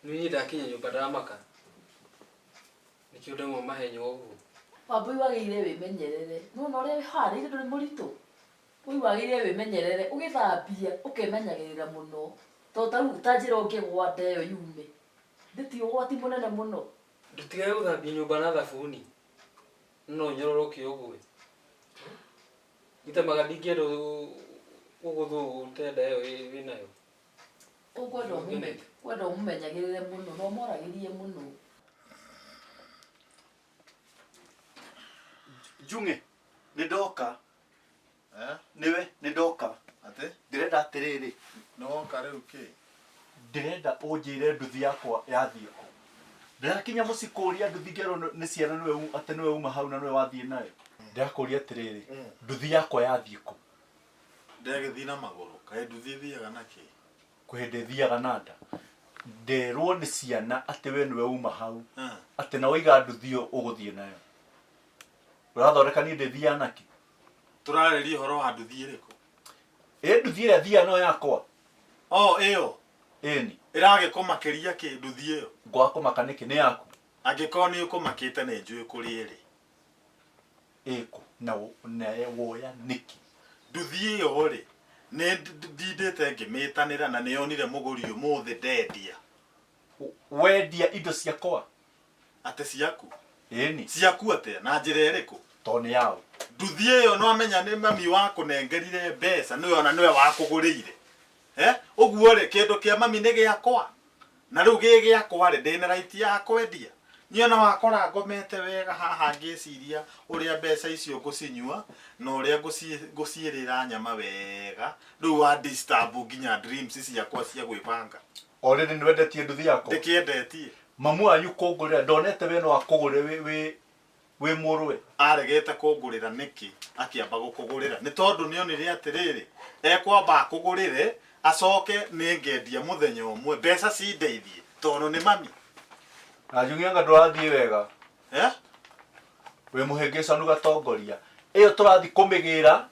Niĩ ndakinya nyũmba ndamaka. Nĩkĩo ndauma mahenya ũguo. Wambui wagĩrĩire wĩmenyerere. Nĩwona ũrĩa wĩharĩirie ndũrĩ mũritũ? Wambui wagĩrĩire wĩmenyerere ũgĩthambia ũkemenyagĩrĩra mũno. Tondũ ta rĩu ta njĩra ũngĩgwa nda ĩyo yume. Githĩ ti ũgwati mũnene mũno? Ndũtigage gũthambia nyũmba na thabuni. No ũnyororoke ũgwe. Itamaga ndingĩenda ũgũthwo ũte nda ĩyo wĩnayo. Ũkwenda ũkwenda ũmũmenyagĩrĩre mũno na ũmwaragĩrie mũno. Njung'e nĩ ndoka nĩwe nĩ ndoka Atĩ? Ndĩrenda atĩrĩrĩ. Nĩ woka rĩu kĩ? Ndĩrenda ũnjĩre nduthi yakwa yathiĩ kũ. Ndĩrakinya mũciĩ kũria nduthi ngerwo nĩ ciana nĩwe atĩ nĩwe uma hau na nĩwe wathiĩ nayo. Ndĩrakũria atĩrĩrĩ, nduthi yakwa yathiĩ kũ? Ndĩragĩthiĩ na magũrũ. Kaĩ nduthi ĩthiaga na kĩ? Kwĩ hĩndĩ ĩthiaga na nda. Nderwo nĩ ciana atĩ we nĩwe uma hau, atĩ na waiga nduthi ĩyo ũgũthiĩ nayo. Ũrathondeka niĩ ndĩthiaga nakĩ? Tũrarĩria ũhoro wa nduthi ĩrĩkũ? Ĩ nduthi ĩrĩa thiaga nayo yakwa. Oh, ĩyo? Ĩni. Ĩragĩkũmakĩria kĩ nduthi ĩyo? Ngwaga kũmaka nĩkĩ? Nĩ yaku? Angĩkorwo nĩ ũkũmakĩte nĩ njũĩ kũrĩa ĩrĩ. Ĩkũ? Na woya nĩkĩ? Nduthi ĩyo rĩ, nĩ ndindĩte ngĩmĩtanĩra na nĩ yonire mũgũri ũmũthĩ ndendia. Wendia indo ciakwa? Atĩ ciaku? Ĩni. Ciaku atĩa? Na njĩra ĩrĩkũ? Tondũ nĩ yaũ? Nduthi ĩyo nĩwamenya nĩ mami wakũnengerire mbeca nĩwe ona nĩwe wakũgũrĩire. Eh? Ũguo rĩ, kĩndũ kĩa mami nĩ gĩakwa? Na rĩu gĩ gĩakwa rĩ, ndĩna right ya kwendia? Niĩ ona wakora ngomete wega haha ngĩciria ũrĩa mbeca icio ngũcinyua na ũrĩa ngũciĩrĩra nyama wega, rĩu wa disturb nginya dreams ciakwa cia gwĩbanga. Already nĩwendetie nduthi yakwa? Ndĩkĩendetie. Mamu wanyu kũngũrĩra ndonete we no akũgũrĩre wĩ wĩ wĩ mũrũwe. Aregete kũngũrĩra nĩkĩ akĩamba gũkũgũrĩra? Nĩ tondũ nĩonire atĩrĩrĩ, ekwamba akũgũrĩre acoke nĩngendia mũthenya ũmwe mbeca cindeithie tondũ nĩ mami. Na Njũng'i anga ndũrathiĩ wega. Eh? Wĩ mũhĩngĩcanu gatongoria. Ĩyo tũrathiĩ kũmĩgĩra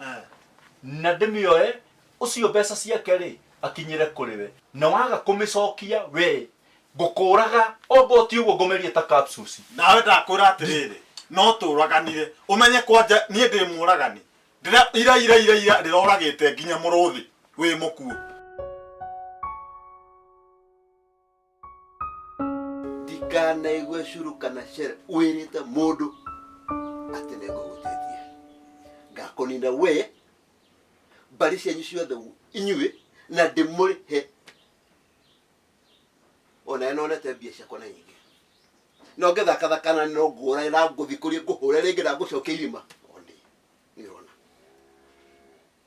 na ndĩmĩoe ũcio mbeca ciake rĩ akinyĩre kũrĩ we. Na waga kũmĩcokia we ngũkũraga ongorwo ti ũguo ngũmerie ta capsules. Nawe ndakwĩra atĩrĩrĩ, no tũraganire ũmenye kwanja niĩ ndĩ mũragani. Ndĩra ira ira ira ira ndĩroragĩte nginya mũrũthi wĩ mũkuũ. Ndikanaigue curu kana cere wĩrĩte mũndũ atĩ nĩ ngũhutĩtie. Ngakũnina we, mbarĩ cianyu ciothe inyuĩ, na ndĩmũrĩhe. Ona nonete mbia ciakwa na nyingĩ. No ngĩthakathaka na no ngũra na ngũthikũrie ngũhũre rĩngĩ na ngũcokia irima. One, nĩ ũrona.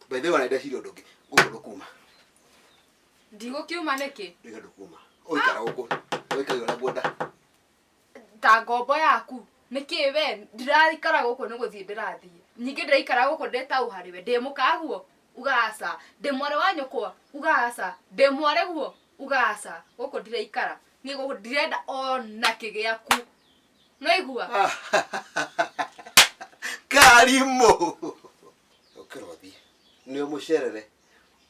By the way, ona ndeciria ũndũ ũngĩ. Gũkũ ndũkuma. Ndigũkiuma nĩkĩ? Ndiga ndũkuma. Ũikara gũkũ. Ũikare ũrĩa ngwenda. Ta ngombo yaku. Nĩkĩ we ndĩraikara gũkũ nĩ gũthiĩ ndĩrathiĩ. Ningĩ ndĩraikara gũkũ ndĩ ta harĩ we. Ndĩ mũkaguo? Uga aca. Ndĩ mwarĩ wa nyũkwa? Uga aca. Ndĩ mwarĩ guo? Uga aca. Gũkũ ndiraikara. Niĩ gũkũ ndirenda ona kĩ gĩaku. Nĩwaigua? Karimũ. Ũkĩra ũthiĩ. Nĩ ũmũcerere.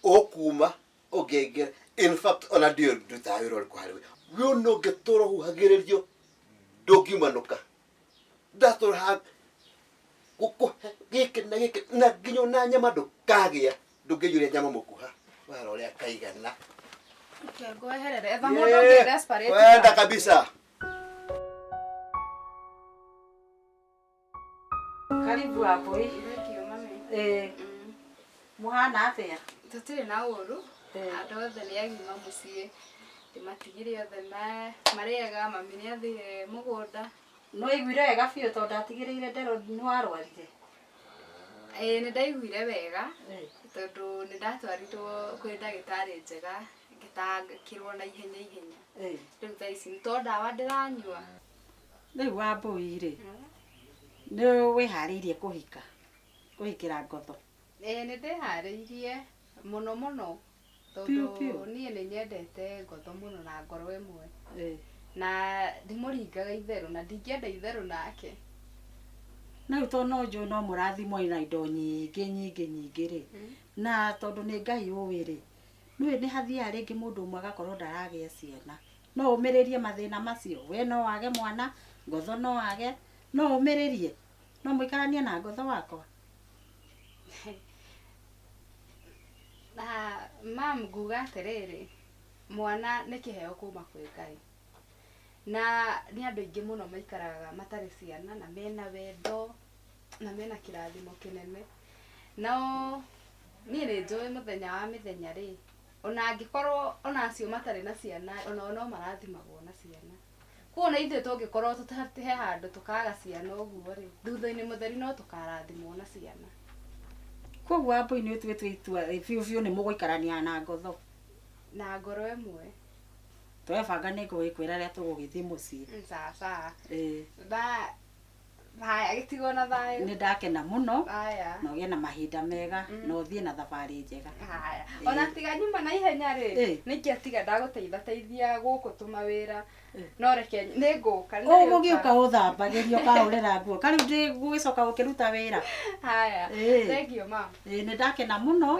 Ũkuma ũngĩingĩra. In fact, ona ndiũĩ ndutaga wĩra ũrĩkũ harĩ we. We ona ũngĩtũra ũhuhagĩrĩrio ndũngiumanũka. Ndatũra haha gũkũhe gĩkĩ na gĩkĩ na nginya ona nyama ndũkagĩa, ndũngĩiyũria nyama mũkuha. Wara ũrĩa kaigana. Reke ngweherere. Etha mũndũ ũngĩ desperate. Wenda kabisa. Karibu Wambui. Thank you, mami. Eh. Muhana atia? Tũtirĩ na ũru. Andũ othe nĩ agima mũciĩ. Ndĩmatigire othe marĩega, mami nĩ athire mũgũnda. No iguire wega biũ tondũ ndatigĩrĩire ndero nĩ warwarire. Ĩĩ nĩ ndaiguire wega tondũ nĩ ndatwarirwo kwĩ ndagĩtarĩ njega ngĩtangĩkĩrwo na ihenya ihenya. Rĩu thaa ici nĩ to ndawa ndĩranyua. Rĩu Wambui rĩ, nĩ wĩharĩirie kũhika? Kũhikĩra ngotho? Ĩĩ nĩ ndĩharĩirie mũno mũno tondũ Piũ piũ. niĩ nĩ nyendete ngotho mũno na ngoro ĩmwe. Na ndimũringaga itherũ na ndingĩenda itherũ nake. Na rĩu tondũ no njũĩ no mũrathimwo na indo nyingĩ nyingĩ nyingĩ rĩ, na tondũ nĩ Ngai ũĩ rĩ, nĩũĩ nĩ hathiaga rĩngĩ mũndũ ũmwe agakorwo ndaragĩa ciana. No ũmĩrĩrie mathĩna macio? We no wage mwana, ngotho no age, no ũmĩrĩrie? No mũikaranie na ngotho wakwa? Na mam nguga atĩrĩrĩ, mwana nĩ kĩheo kuma kwĩ Ngai. Na nĩ andũ aingĩ mũno maikaraga matarĩ ciana na mena wendo na mena kĩrathimo kĩnene. No niĩ nĩ njũĩ mũthenya wa mĩthenya rĩ, ona angĩkorwo ona acio matarĩ na ciana onao no marathimagwo na ciana. Koguo ona ithuĩ tũngĩkorwo he handũ tũkaga ciana ũguo rĩ, thutha-inĩ mũtheri no tũkarathimwo na ciana. Koguo Wambui nĩ ũtuĩte itua biũ biũ nĩ mũgũikarania na ngotho? Na ngoro ĩmwe. Twebanga nĩ ngũgĩkwĩra rĩrĩa tũgũgĩthiĩ mũciĩ. Sawa sawa. Ĩĩ. Na haya gĩtigwo na thayũ. Nĩ ndakena mũno. Haya. Na ũgĩe na mahinda mega na ũthiĩ na thabarĩ njega. Haya. Ona tiga nyuma na ihenya rĩ, nĩ ingĩatiga ndagũteithateithia gũkũ tũmawĩra. No reke nĩ ngũka. nĩ ndĩũka. Ũgũgĩũka ũthambagĩrio ũkahũrĩra nguo. Karĩu ndĩgũgĩcoka gũkĩruta wĩra. Haya. Ĩĩ. Thank you ma'am. Ĩĩ nĩ ndakena mũno.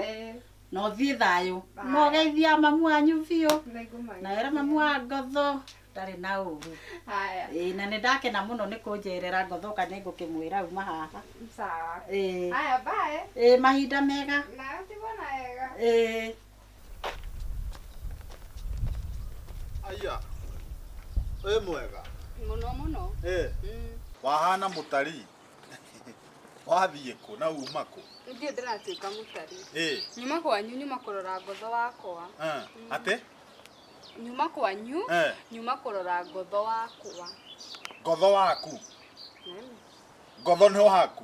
Na ũthiĩ thayũ. Haya. Na ũgeithia mamu wanyu biũ. Nĩngũmageithia. Na wĩre mamu wa ngotho ndarĩ na ũru. Haya. Ĩĩ na nĩ ndakena mũno nĩ kũnjerera ngotho ka nĩ ngũkĩmwĩra uma haha. Sawa. Ĩĩ. Haya bye. Ĩĩ mahinda mega. Na tigwo na wega. Ĩĩ. Aya. Wĩ mwega? Mũno mũno. Eh. Wahana mũtarii. Wathiĩ kũ na uma kũ? Ndiĩ ndĩratuĩka mũtari. Ĩĩ. Nyuma kwanyu nyuma kũrora ngotho wakwa. Eh. Atĩ? Nyuma kwanyu Eh. nyuma kũrora ngotho wakwa. Ngotho waku. Ngotho nĩ waku.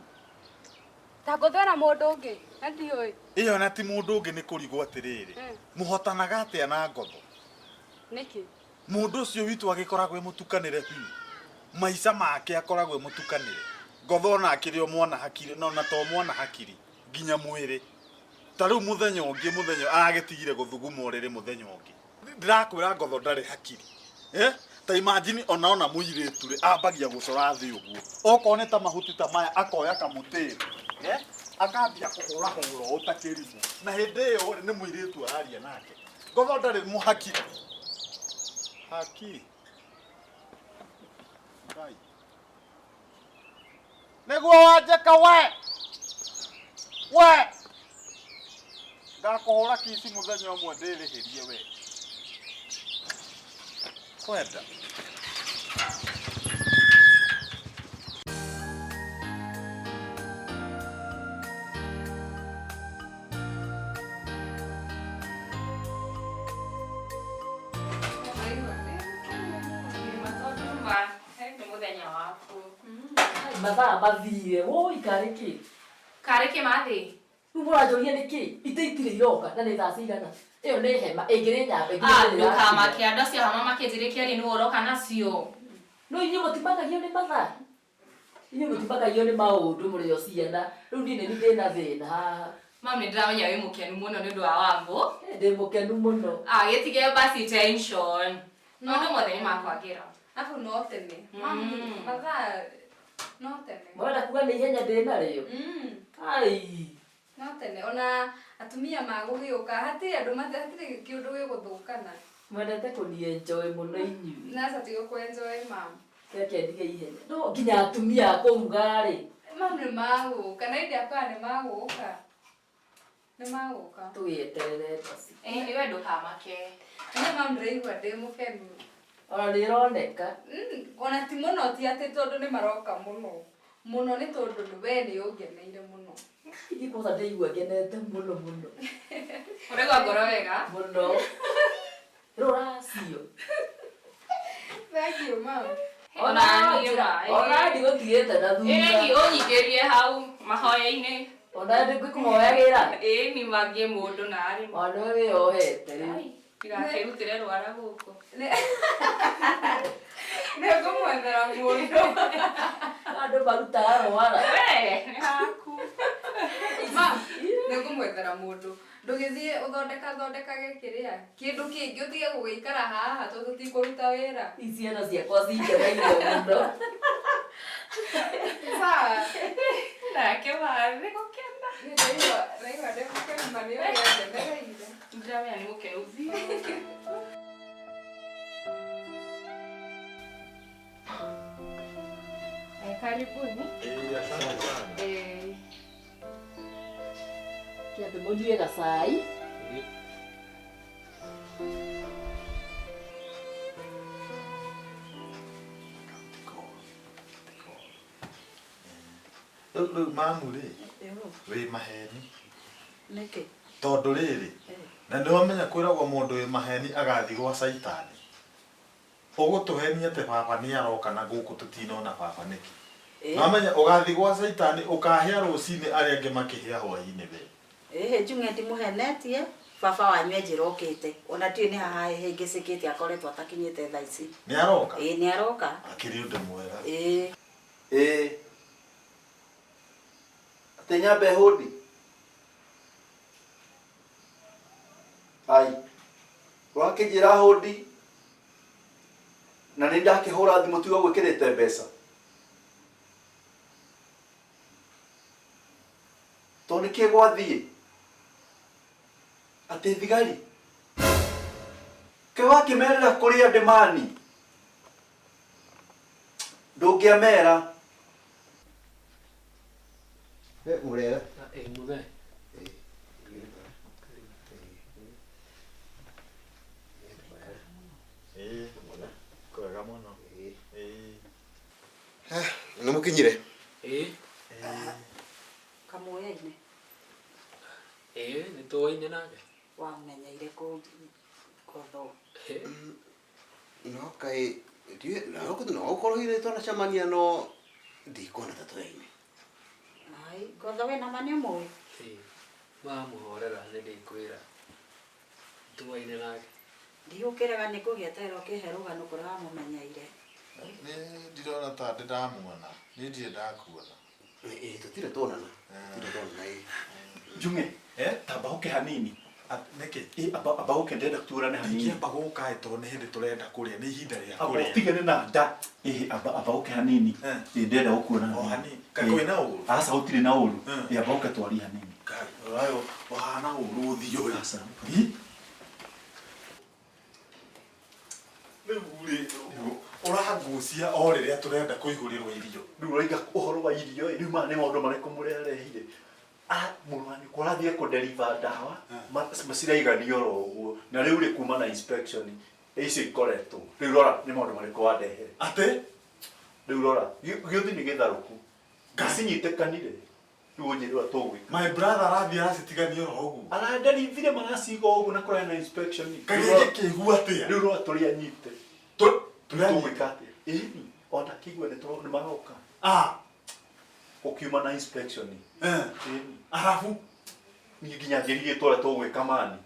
Ta ngotho ĩna mũndũ ũngĩ na ndiũĩ. Ĩyo na ti mũndũ ũngĩ nĩ kũrigwo atĩrĩrĩ. Mũhotanaga atĩa na ngotho? Nĩkĩ? Mũndũ ũcio witũ agĩkoragwo e mũtukanĩre biũ. Maica make akoragwo e mũtukanĩre. Ngotho ona akĩrĩ o mwana hakiri, no na to mwana hakiri, nginya mwĩrĩ. Ta rĩu mũthenya ũngĩ mũthenya aragĩtigire gũthuguma ũrĩrĩ mũthenya ũngĩ. Ndĩrakwĩra ngotho ndarĩ hakiri. Eh? Ta imagine ona ona mũirĩtu rĩ ambagia gũcora thĩ ũguo. Okorwo nĩ ta mahuti ta maya akoya kamũtĩ. Eh? Akambia kũhũra hũra ũũ ta kĩrimũ. Na hĩndĩ ĩyo rĩ nĩ mũirĩtu araria nake. Ngotho ndarĩ mũhakiri. Haki. Ngai. Nĩguo wanjĩka we. We. Ngakũhũra kici mũthenya ũmwe ndĩrĩhĩrie we. Kwenda. Nĩ mũthenya waku. Mathaa mathire woi karĩ kĩ? Karĩ kĩ mathĩ? Rĩu mũranjũria nĩ kĩ? Itĩ itirĩ iroka na nĩ thaa cigana? Ĩyo nĩ hema ĩngĩ nĩ nyamba ĩngĩ Ah, nĩ ndũkamake andũ acio hamwe makĩnjĩrĩkia rĩ nĩwe ũroka nacio. No inyuĩ mũtimakagio nĩ mathaa? Inyuĩ mũtimakagio nĩ maũndũ mũrĩ o ciana. Rĩu niĩ nĩ niĩ ndĩna thĩna haha. Mam nĩ ndĩramenya wĩ mũkenu mũno nĩ ũndũ wa Wambũ. Ndĩ mũkenu mũno. Ah, gĩtige basi tension. Maũndũ mothe nĩ makwagĩra. Arabu no tene. Mam mathaa no tene. Mũrenda kuga nĩ ihenya ndĩ narĩo? Ai. No tene ona atumia magũgĩũka hatirĩ andũ hatirĩ kĩũndũ gĩgũthũkana. Mwendete kũni enjoy mũno inyuĩ. Nasa tiga kwenjoy mam. Keke ndige ihenya. No nginya atumia a kũruga rĩ. Mam nĩ magũka na indi akwa nĩ magũka. Nĩ magũka. Tũgĩeterere basi. Ĩĩ we ndũkamake. Nĩ mam ndĩraigua ndĩ mũkenu. Ona nĩ ĩroneka. Ona ti mũno ti atĩ tondũ nĩ maroka mũno. Mũno nĩ tondũ we nĩ ũngeneire mũno. Ithiĩ kwanza ndĩigua ngenete mũno mũno. Ũraigua ngoro wega? Mũno. Rũracio. Thank you mam. Ona ona ndigũtigĩte na thutha. Ĩĩ ũnyingĩrie hau mahoya-inĩ. Ona ndĩkũhoyagĩra. Ĩĩ ni mangie mũndũ na arĩ. Ona nĩwe wĩyohete rĩu. Ndigakĩrutĩre rwara gũkũ. Nĩ ngũmwethera mũndũ. Andũ marutaga rwara. We nĩ haku. Mam, nĩ ngũmwethera mũndũ. Ndũgĩthiĩ ũthondeka thondekage kĩrĩa kĩndũ kĩngĩ ũtige gũgĩikara haha tondũ tũtikũruta wĩra. Ici ciana ciakwa cingenaire mũno. Sawa. Nake wathĩ gũkena. Ndaigua ndaigua ndĩ mũkenu ma nĩ ũrĩa ngenereire. Ndĩramenya nĩ mũkenu biũ. Karibuni. Eh, asante sana. Eh. Kĩambe mũnyue gacai. Rĩu rĩu mamu rĩ wĩ maheni Nĩkĩ? tondũ rĩrĩ na nĩ wamenya kwĩragwo mũndũ wĩ maheni agathiĩ gwa caitani ũgũtũhenia atĩ baba nĩ aroka na gũkũ tũtinona baba nĩkĩ Wamenya ũgathiĩ gwa caitani ũkahĩa rũcinĩ arĩa angĩ makĩhĩa hwainĩ we Ĩhĩ njung'e ndimũhenetie baba wanyu enjĩra okĩte ona ndiũĩ nĩ haha hĩngĩcĩkĩte akoretwo atakinyĩte thaa ici. Nĩ aroka? Ĩĩ nĩ aroka. Akĩrĩ ũndũ mwega. Ĩĩ. Ĩĩ. Atĩ nyambe hũndi. Ai. Ũrakĩnjĩra hũndi na nĩ ndakĩhũra thimũ tiga gwĩkĩrĩte mbeca. To nĩkĩ gwathiĩ? Atĩ thigari. Kaĩ wakĩmerĩra kũrĩa ndĩmani? Ndũngĩamera. Mũrega. Ĩĩ mũthee. Ĩĩ kwega mũno. Ĩĩ. Nĩ mũkinyire? Ĩĩ. Kamũyaine. Ĩĩ nĩ tũwaine nake. Wamenyeire kũ ngotho. No kaĩ ndiũĩ no gũkorwo hihi twanacemania no ndikuona ta tũyaine. Ai ngotho wĩna ma nĩ ũmũĩ? Ĩĩ. Mamũhorera nĩ ndĩkwĩra. Tũwaine nake. Ndigũkĩrega nĩ ngũgĩeterera ũkĩhe rũgano kũrĩa wamũmenyeire. Nĩ ndirona ta ndĩ ndamuona. Niĩ ndirĩ ndakuona. Ĩĩ tũtirĩ tuonana. Tũtirĩ tuonana ĩĩ. Njung'e. Tamba ũke hanini. Nĩkĩ? Ĩ amba amba ũke ndĩrenda tuorane hanini. Ndingĩamba gũka ĩ tondũ nĩ hĩndĩ tũrenda kũrĩa nĩ ihinda rĩa Amba kũrĩa. ũtigane na nda. Ĩ amba amba ũke hanini. Ĩ ndĩrenda gũkuona O hanini. hanini. Kaĩ kwĩna ũru? Aca gũtirĩ na ũru. Ĩ amba ũke twarie hanini. Ngai, ũrayo ũhana ũru ũthiũ ũyũ. Aca. Rĩu rĩ ũrangucia o rĩrĩa tũrenda kũihũrĩrwo irio. Rĩu ũraiga ũhoro wa irio ĩ rĩu maya nĩ maũndũ marĩkũ mũrarehire? Mũrũ wa nyũkwa arathiĩ kũdeliver ndawa maciraiganio oro ũguo na rĩu rĩ kuma na inspection icio ikoretwo rĩu rora nĩ maũndũ marĩkũ wandehere. Atĩ? Rĩu rora gĩũthi nĩ gĩtharũku cinyitĩkanire rĩu ũnjĩre ũrĩa tũgwĩka. My brother arathiĩ aracitigania oro ũguo. Araderivire maraciga ũguo na kũrarĩ na inspection. Kaĩ gĩkĩigua atĩa? Rĩu rora tũrĩ anyite. Tũrĩ Tũgwĩka atĩa? Ĩni ona kĩigua nĩ maroka. Ũkiuma na inspection. Ĩni. Arabu niĩ nginya njĩrigĩtwo ũrĩa tũgwĩka mani.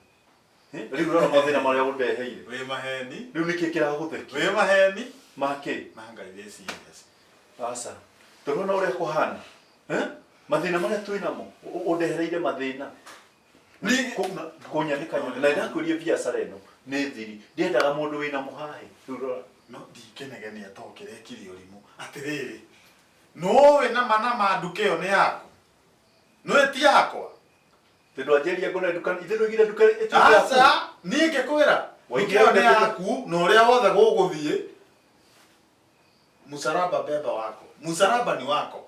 Rĩu rora mathĩna marĩa ũndeheire. Wĩ maheni. Rĩu nĩkĩ kĩragũthekia? Wĩ maheni. Makĩ? Na Ngai wĩ serious. Aca. Tũrona ũrĩa kũhana. Mathĩna marĩa twĩ namo ũndehereire mathĩna. Kũnyanĩka nyanĩka. Na ndakwĩria biacara ĩno nĩ thiri. Ndiendaga mũndũ wĩna mũhahe. Rĩu rora. No ndingĩnegenia to kĩrekire ũrimũ. Atĩrĩrĩ, nũĩ nama nama nduka ĩyo nĩ yaku? Nũĩ ti yakwa? Tondũ wanjĩrire ngũre nduka, ithe ndũigire nduka ĩtuĩke yaku. Aca, niĩ ngĩkwĩra. Nduka ĩyo nĩ yaku na ũrĩa wothe gũgũthiĩ musaraba beba wako musaraba ni wako.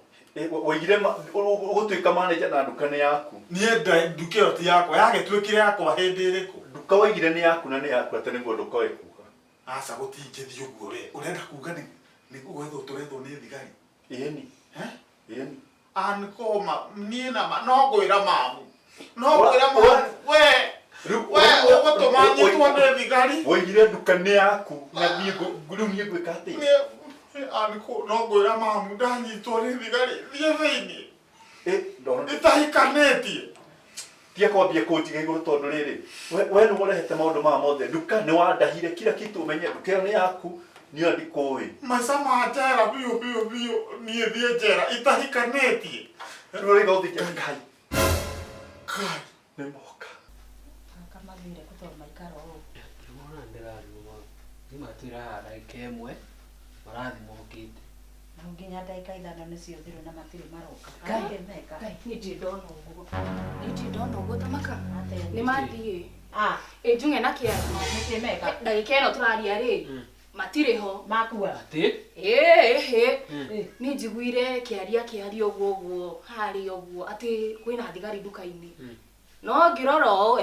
Waigire ũgũtuĩka manager na nduka nĩ yaku. Niĩ nduka ĩyo ti yakwa, yagĩtuĩkire yakwa hĩndĩ ĩrĩkũ? Nduka waigire nĩ yaku na nĩ yaku atĩ nĩguo nduka ĩkuga. Aca gũtingĩthiĩ ũguo we. Ũrenda kuga nĩ nĩ gwethwo tũrethwo nĩ thigari? Ĩni. Ĩni. Ankoma niĩ na ma no ngwĩra mamu. No ngwĩra mamu we we ũgũtũma nyitwo nĩ thigari. Waigire nduka nĩ yaku na niĩ rĩu niĩ ngwĩka atĩa? Niĩ anko no ngwĩra mamu ndanyitwo nĩ thigari thiĩ thĩinĩ. Ndona. Itahikanĩtie. Tiga kwambia kũnjiga igũrũ tondũ rĩrĩ we nĩwe ũrehete maũndũ maya mothe nduka nĩ wandahire kila kitu ũmenye nduka ĩyo nĩ yaku niĩ ona ndikũĩ. Maica ma njera biũ biũ biũ niĩ thiĩ njera itahikanĩtie. Rĩu ũraiga ũthiĩ njera Ngai. Ngai. Nĩ moka. Anga mathire kũ tondũ maikara ũũ. Nĩwona ndĩrarigwo nĩ matwĩra haha ndagĩka ĩmwe marathiĩ mokĩte. Na nginya ndagĩka ithano nĩcio thiru na matirĩ maroka. Ngai. Ngai meka. Ngai, niĩ ndirĩ ndona ũguo. Niĩ ndirĩ ndona ũguo tamaka. Atĩa? Nĩ mathiĩ. Ah. Ĩ Njung'e na Kĩathi. Nĩkĩ meka? Ndagĩka ĩno tũraria rĩ, matirĩ ho. Makua. Atĩ? Ĩĩ, ĩĩ. Niĩ njiguire kĩaria kĩaria ũguo ũguo harĩa ũguo atĩ kwĩna thigari nduka-inĩ. No ngĩrora ũũ,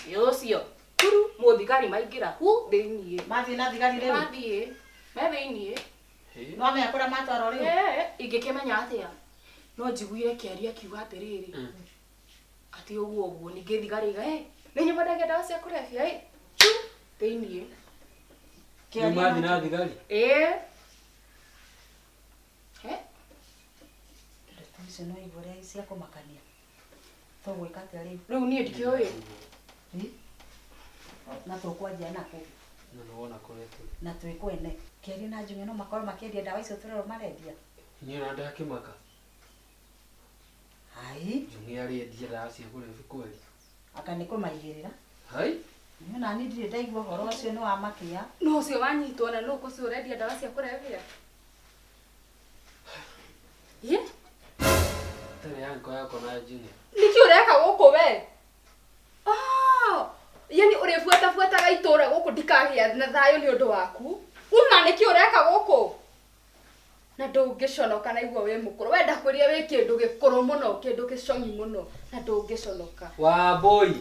ĩ ũcio kuru mũthigari maingĩra hu thĩiniĩ. Mathiĩ na thigari rĩu? Mathiĩ. Me thĩiniĩ. Nĩwamenya kũrĩa matwarwo rĩu? Ĩĩ, ingĩkĩmenya atĩa? No njiguire kĩaria kiuga atĩrĩrĩ, atĩ ũguo ũguo ningĩ thigari iga, ĩ nĩ inyuĩ mwendagia ndawa cia kũrebia ĩ chu thĩiniĩ. Rĩu mathiĩ na thigari? Ĩĩ. He? Ndeto icio no igua ũrĩa cia kũmakania. Tũgwĩka atĩa rĩu? Rĩu niĩ ndikĩũĩ. Na tũkwanjia nakũ? Na nĩwona kũrĩa tũrĩ. Na twĩ kwene. Kĩaria na Njung'e no makorwo makĩendia ndawa icio tũrerwo marendia. Niĩ ona ndakĩmaka. Hai. Njung'e arĩendia ndawa cia kũrebia kweli. Anga nĩ kũmaigĩrĩra. Hai. Niĩ ona niĩ ndirĩ ndaigua ũhoro ũcio nĩ wa makia. No ũcio wanyitwo na nũ ũcio ũrendia ndawa cia kũrebia? Ĩ? Tarĩ yanko yakwa na Njung'e. Nĩkĩ ũreka gũkũ we? Ah, yani ũrĩbuatabuataga itũũra gũkũ ndikagĩa na thayũ nĩ ũndũ waku. Uma nĩkĩ ũreka gũkũ? Na ndũngĩconoka na igua wĩ mũkũrũ. We ndakwĩrire wĩ kĩndũ gĩkũrũ mũno, kĩndũ gĩcong'i mũno na ndũngĩconoka. Wambũi.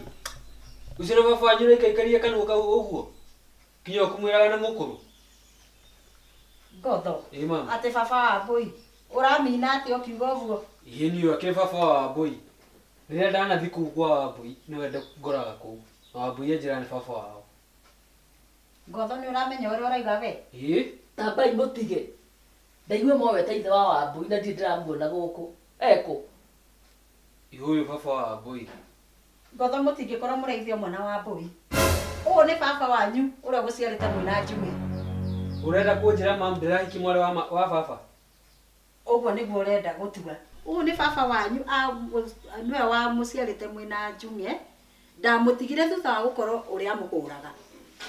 Ũcio nĩ baba wanyu ũraikaikaria kanua kau ũguo? Nginya ũkũmwĩraga nĩ mũkũrũ? Ngotho. Ĩ mama. Atĩ baba wa Mbũi. Ũramina atĩa ũkiuga ũguo? Ĩ niĩ akĩrĩ baba wa Wambũi. Rĩrĩa ndanathiĩ kũu kwa Wambũi nĩwe ngoraga kũu. Na Wambũi anjĩraga nĩ baba wao. Ngotho nĩ ũramenya ũrĩa ũrauga we? Ĩ? Tambai mũtige. Ndaigua mwaweta ithe wa Wambũi na ndirĩ ndĩramuona gũkũ. Ekũ? Ĩ ũyũ baba wa Wambũi. Ngotho mũtingĩkorwo mũrĩithio mwana wa Mbũi. Ũyũ nĩ baba wanyu ũrĩa ũgũciarĩte mwĩna Njung'e. Ũrenda kũnjĩra mamu ndĩrahikia mwarĩ wa baba? Ũguo nĩguo ũrenda gũtua. Ũyũ nĩ baba wanyu nĩwe wamũciarĩte mwĩna Njung'e. Ndamũtigire thutha wa gũkorwo ũrĩa amũhũraga.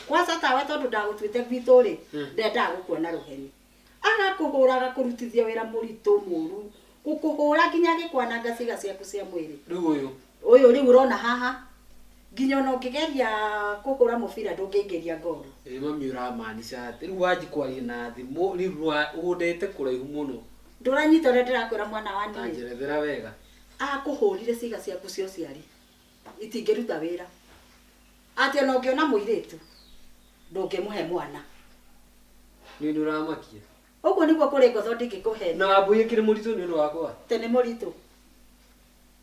Kwanza tawe tondũ ndagũtuĩte gwitũ rĩ, ndendaga gũkuona rũheni. Agakũhũraga kũrutithia wĩra mũritũ mũru, gũkũhũra nginya agĩkwananga ciĩga ciaku cia mwĩrĩ. Rĩu ũyũ? Ũyũ rĩu ũrona haha, nginya ona ũngĩgeria kũhũra mũbira ndũngĩingĩria ngolu. Ĩ mami ũramaanisha atĩ rĩu wanji kwaria na thimũ rĩu ũndete kũraihu mũno. Ndũranyita ũrĩa ndĩrakwĩra mwana wa niĩ. Ta njerethera wega. Akũhũrire ciĩga ciaku cia ũciari itingĩruta wĩra. Atĩ ona ũngĩona mũirĩtu ndũngĩmũhe mwana. Nĩ nĩ ũramakia. Ũguo nĩguo kũrĩ ngotho ndingĩkũhenia. Na Wambũi akĩrĩ mũritũ nĩ ũndũ wakwa? Atĩ nĩ mũritũ.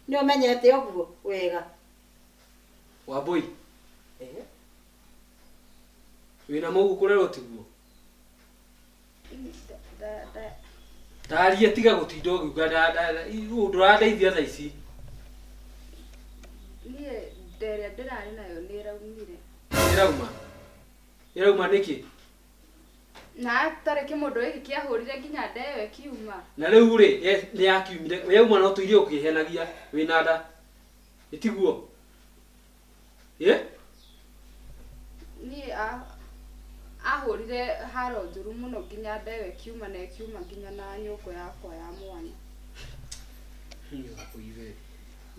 Nĩ ũmenyete ũguo wega. Wambũi. Wĩna mũgũ kũrerwo tiguo? Taria tiga gũtinda ũgiuga ndũrandeithia thaa ici. Niĩ nda ĩrĩa ndĩrarĩ nayo nĩ ĩraumire. Ĩrauma? Ĩrauma nĩkĩ? Na tarĩ kĩmũndũ gĩkĩ kĩahũrire nginya nda ĩyo ĩkiuma. Na rĩu rĩ, nĩ yakiumire. Yauma no tũirie ũkĩhenagia wĩna nda. Ĩtiguo? Ĩ? Niĩ ahũrire haro njũru mũno nginya nda ĩyo ĩkiuma na ĩkiuma nginya na nyũngũ yakwa ya mwana.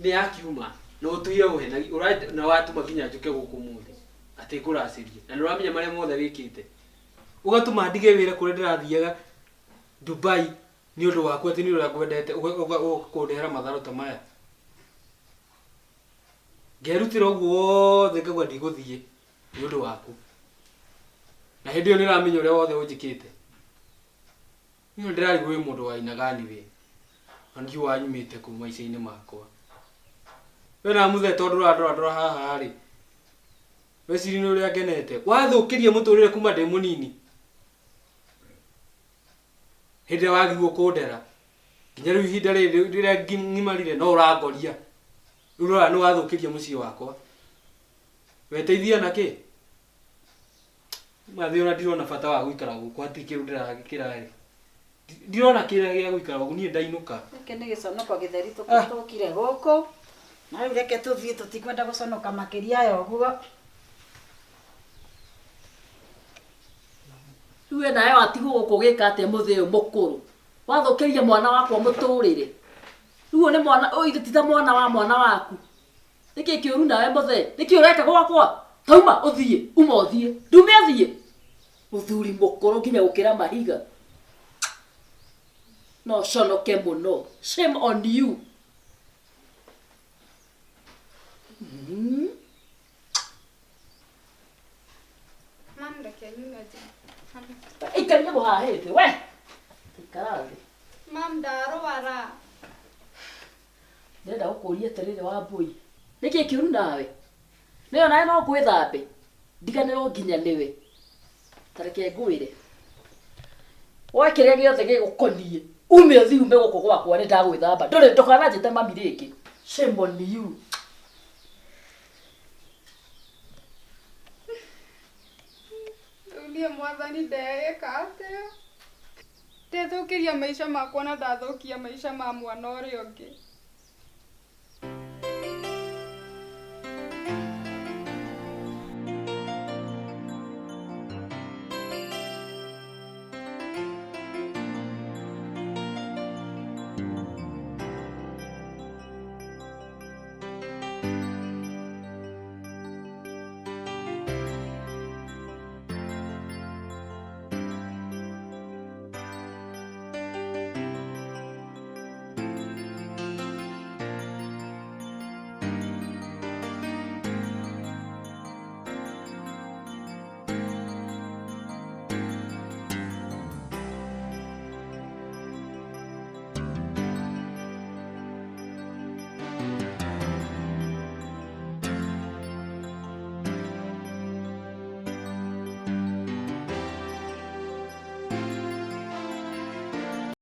Nĩ yakiuma na ũtũire ũhenagia na watũma nginya njũke gũkũ ũmũthĩ. Atĩ ngũracĩrie. Na nĩ ũramenya marĩa mothe wĩkĩte. Ũgatũma ndige wĩra kũrĩa ndĩrathiaga Dubai nĩ ũndũ waku atĩ nĩ ũrĩa ngwendete ũgoka kũndehera matharo ta maya. Ngerutĩra ũguo wothe ngauga ndigũthiĩ nĩ ũndũ waku. Na hĩndĩ ĩyo nĩ ũramenya ũrĩa wothe ũnjĩkĩte. Niĩ ndĩrarigwo wĩ mũndũ wa aina gani we. Na ndiũĩ wanyumĩte kũ maica-inĩ makwa. We na mũthee tondũ ũrandora ndora haha rĩ. Weciria nĩ ũrĩa ngenete. Wathũkĩria mũtũrĩre kuma ndĩ mũnini. Hĩndĩ ĩrĩa wagirwo kũndera. Nginya rĩu ihinda rĩrĩ rĩrĩa ng'imarire no ũrangoria. Rĩu ũrona nĩ wathũkĩria mũciĩ wakwa. Weteithia na kĩ? Mathĩ ona ndirona bata wa gũikara gũkũ hatirĩ kĩndũ ndĩrakĩra ndirona kĩrĩa gĩa gũikara gũkũ niĩ ndainũka. Gĩkĩ nĩ gĩconoko gĩtheri tũkire gũkũ. Na rĩu reke tũthiĩ tũtikwenda gũconoka makĩria ya ũguo. Rĩu we nawe watigwo gũkũ ũgĩka atĩa mũthĩ ũyũ mũkũrũ? Wathũkĩria mwana wakwa mũtũrĩre. Rĩu ũyũ nĩ mwana, ũyũ ithe ti ta mwana wa mwana waku. Nĩkĩ kĩũru nawe mũthee? Nĩkĩ ũreka gwakwa? Tauma ũthiĩ, uma ũthiĩ. Ndume ũthiĩ. Mũthuri mũkũrũ nginya gũkĩra mahiga. No ũconoke mũno. Shame on you. Mam reke nyume nja. Ikaria mũhahĩte we. Ikara thĩ. Mam ndarwara. Ndĩrenda gũkũria atĩrĩrĩ Wambũi, nĩkĩ kĩũru nawe? Nĩyo nawe no ngwĩthambe ndiganĩrwo nginya nĩwe. Ta reke ngwĩre, woe kĩrĩa gĩothe gĩgũkoniĩ ume ũthiĩ ume gũkũ gwakwa nĩ ndagwĩthamba. Ndũrĩ ndũkananjĩte mami rĩngĩ. Shame on you. Rĩu niĩ mwathani ndegĩka atĩa? Ndethũkĩria maica makwa na ndathũkia maica ma mwana ũrĩa ũngĩ.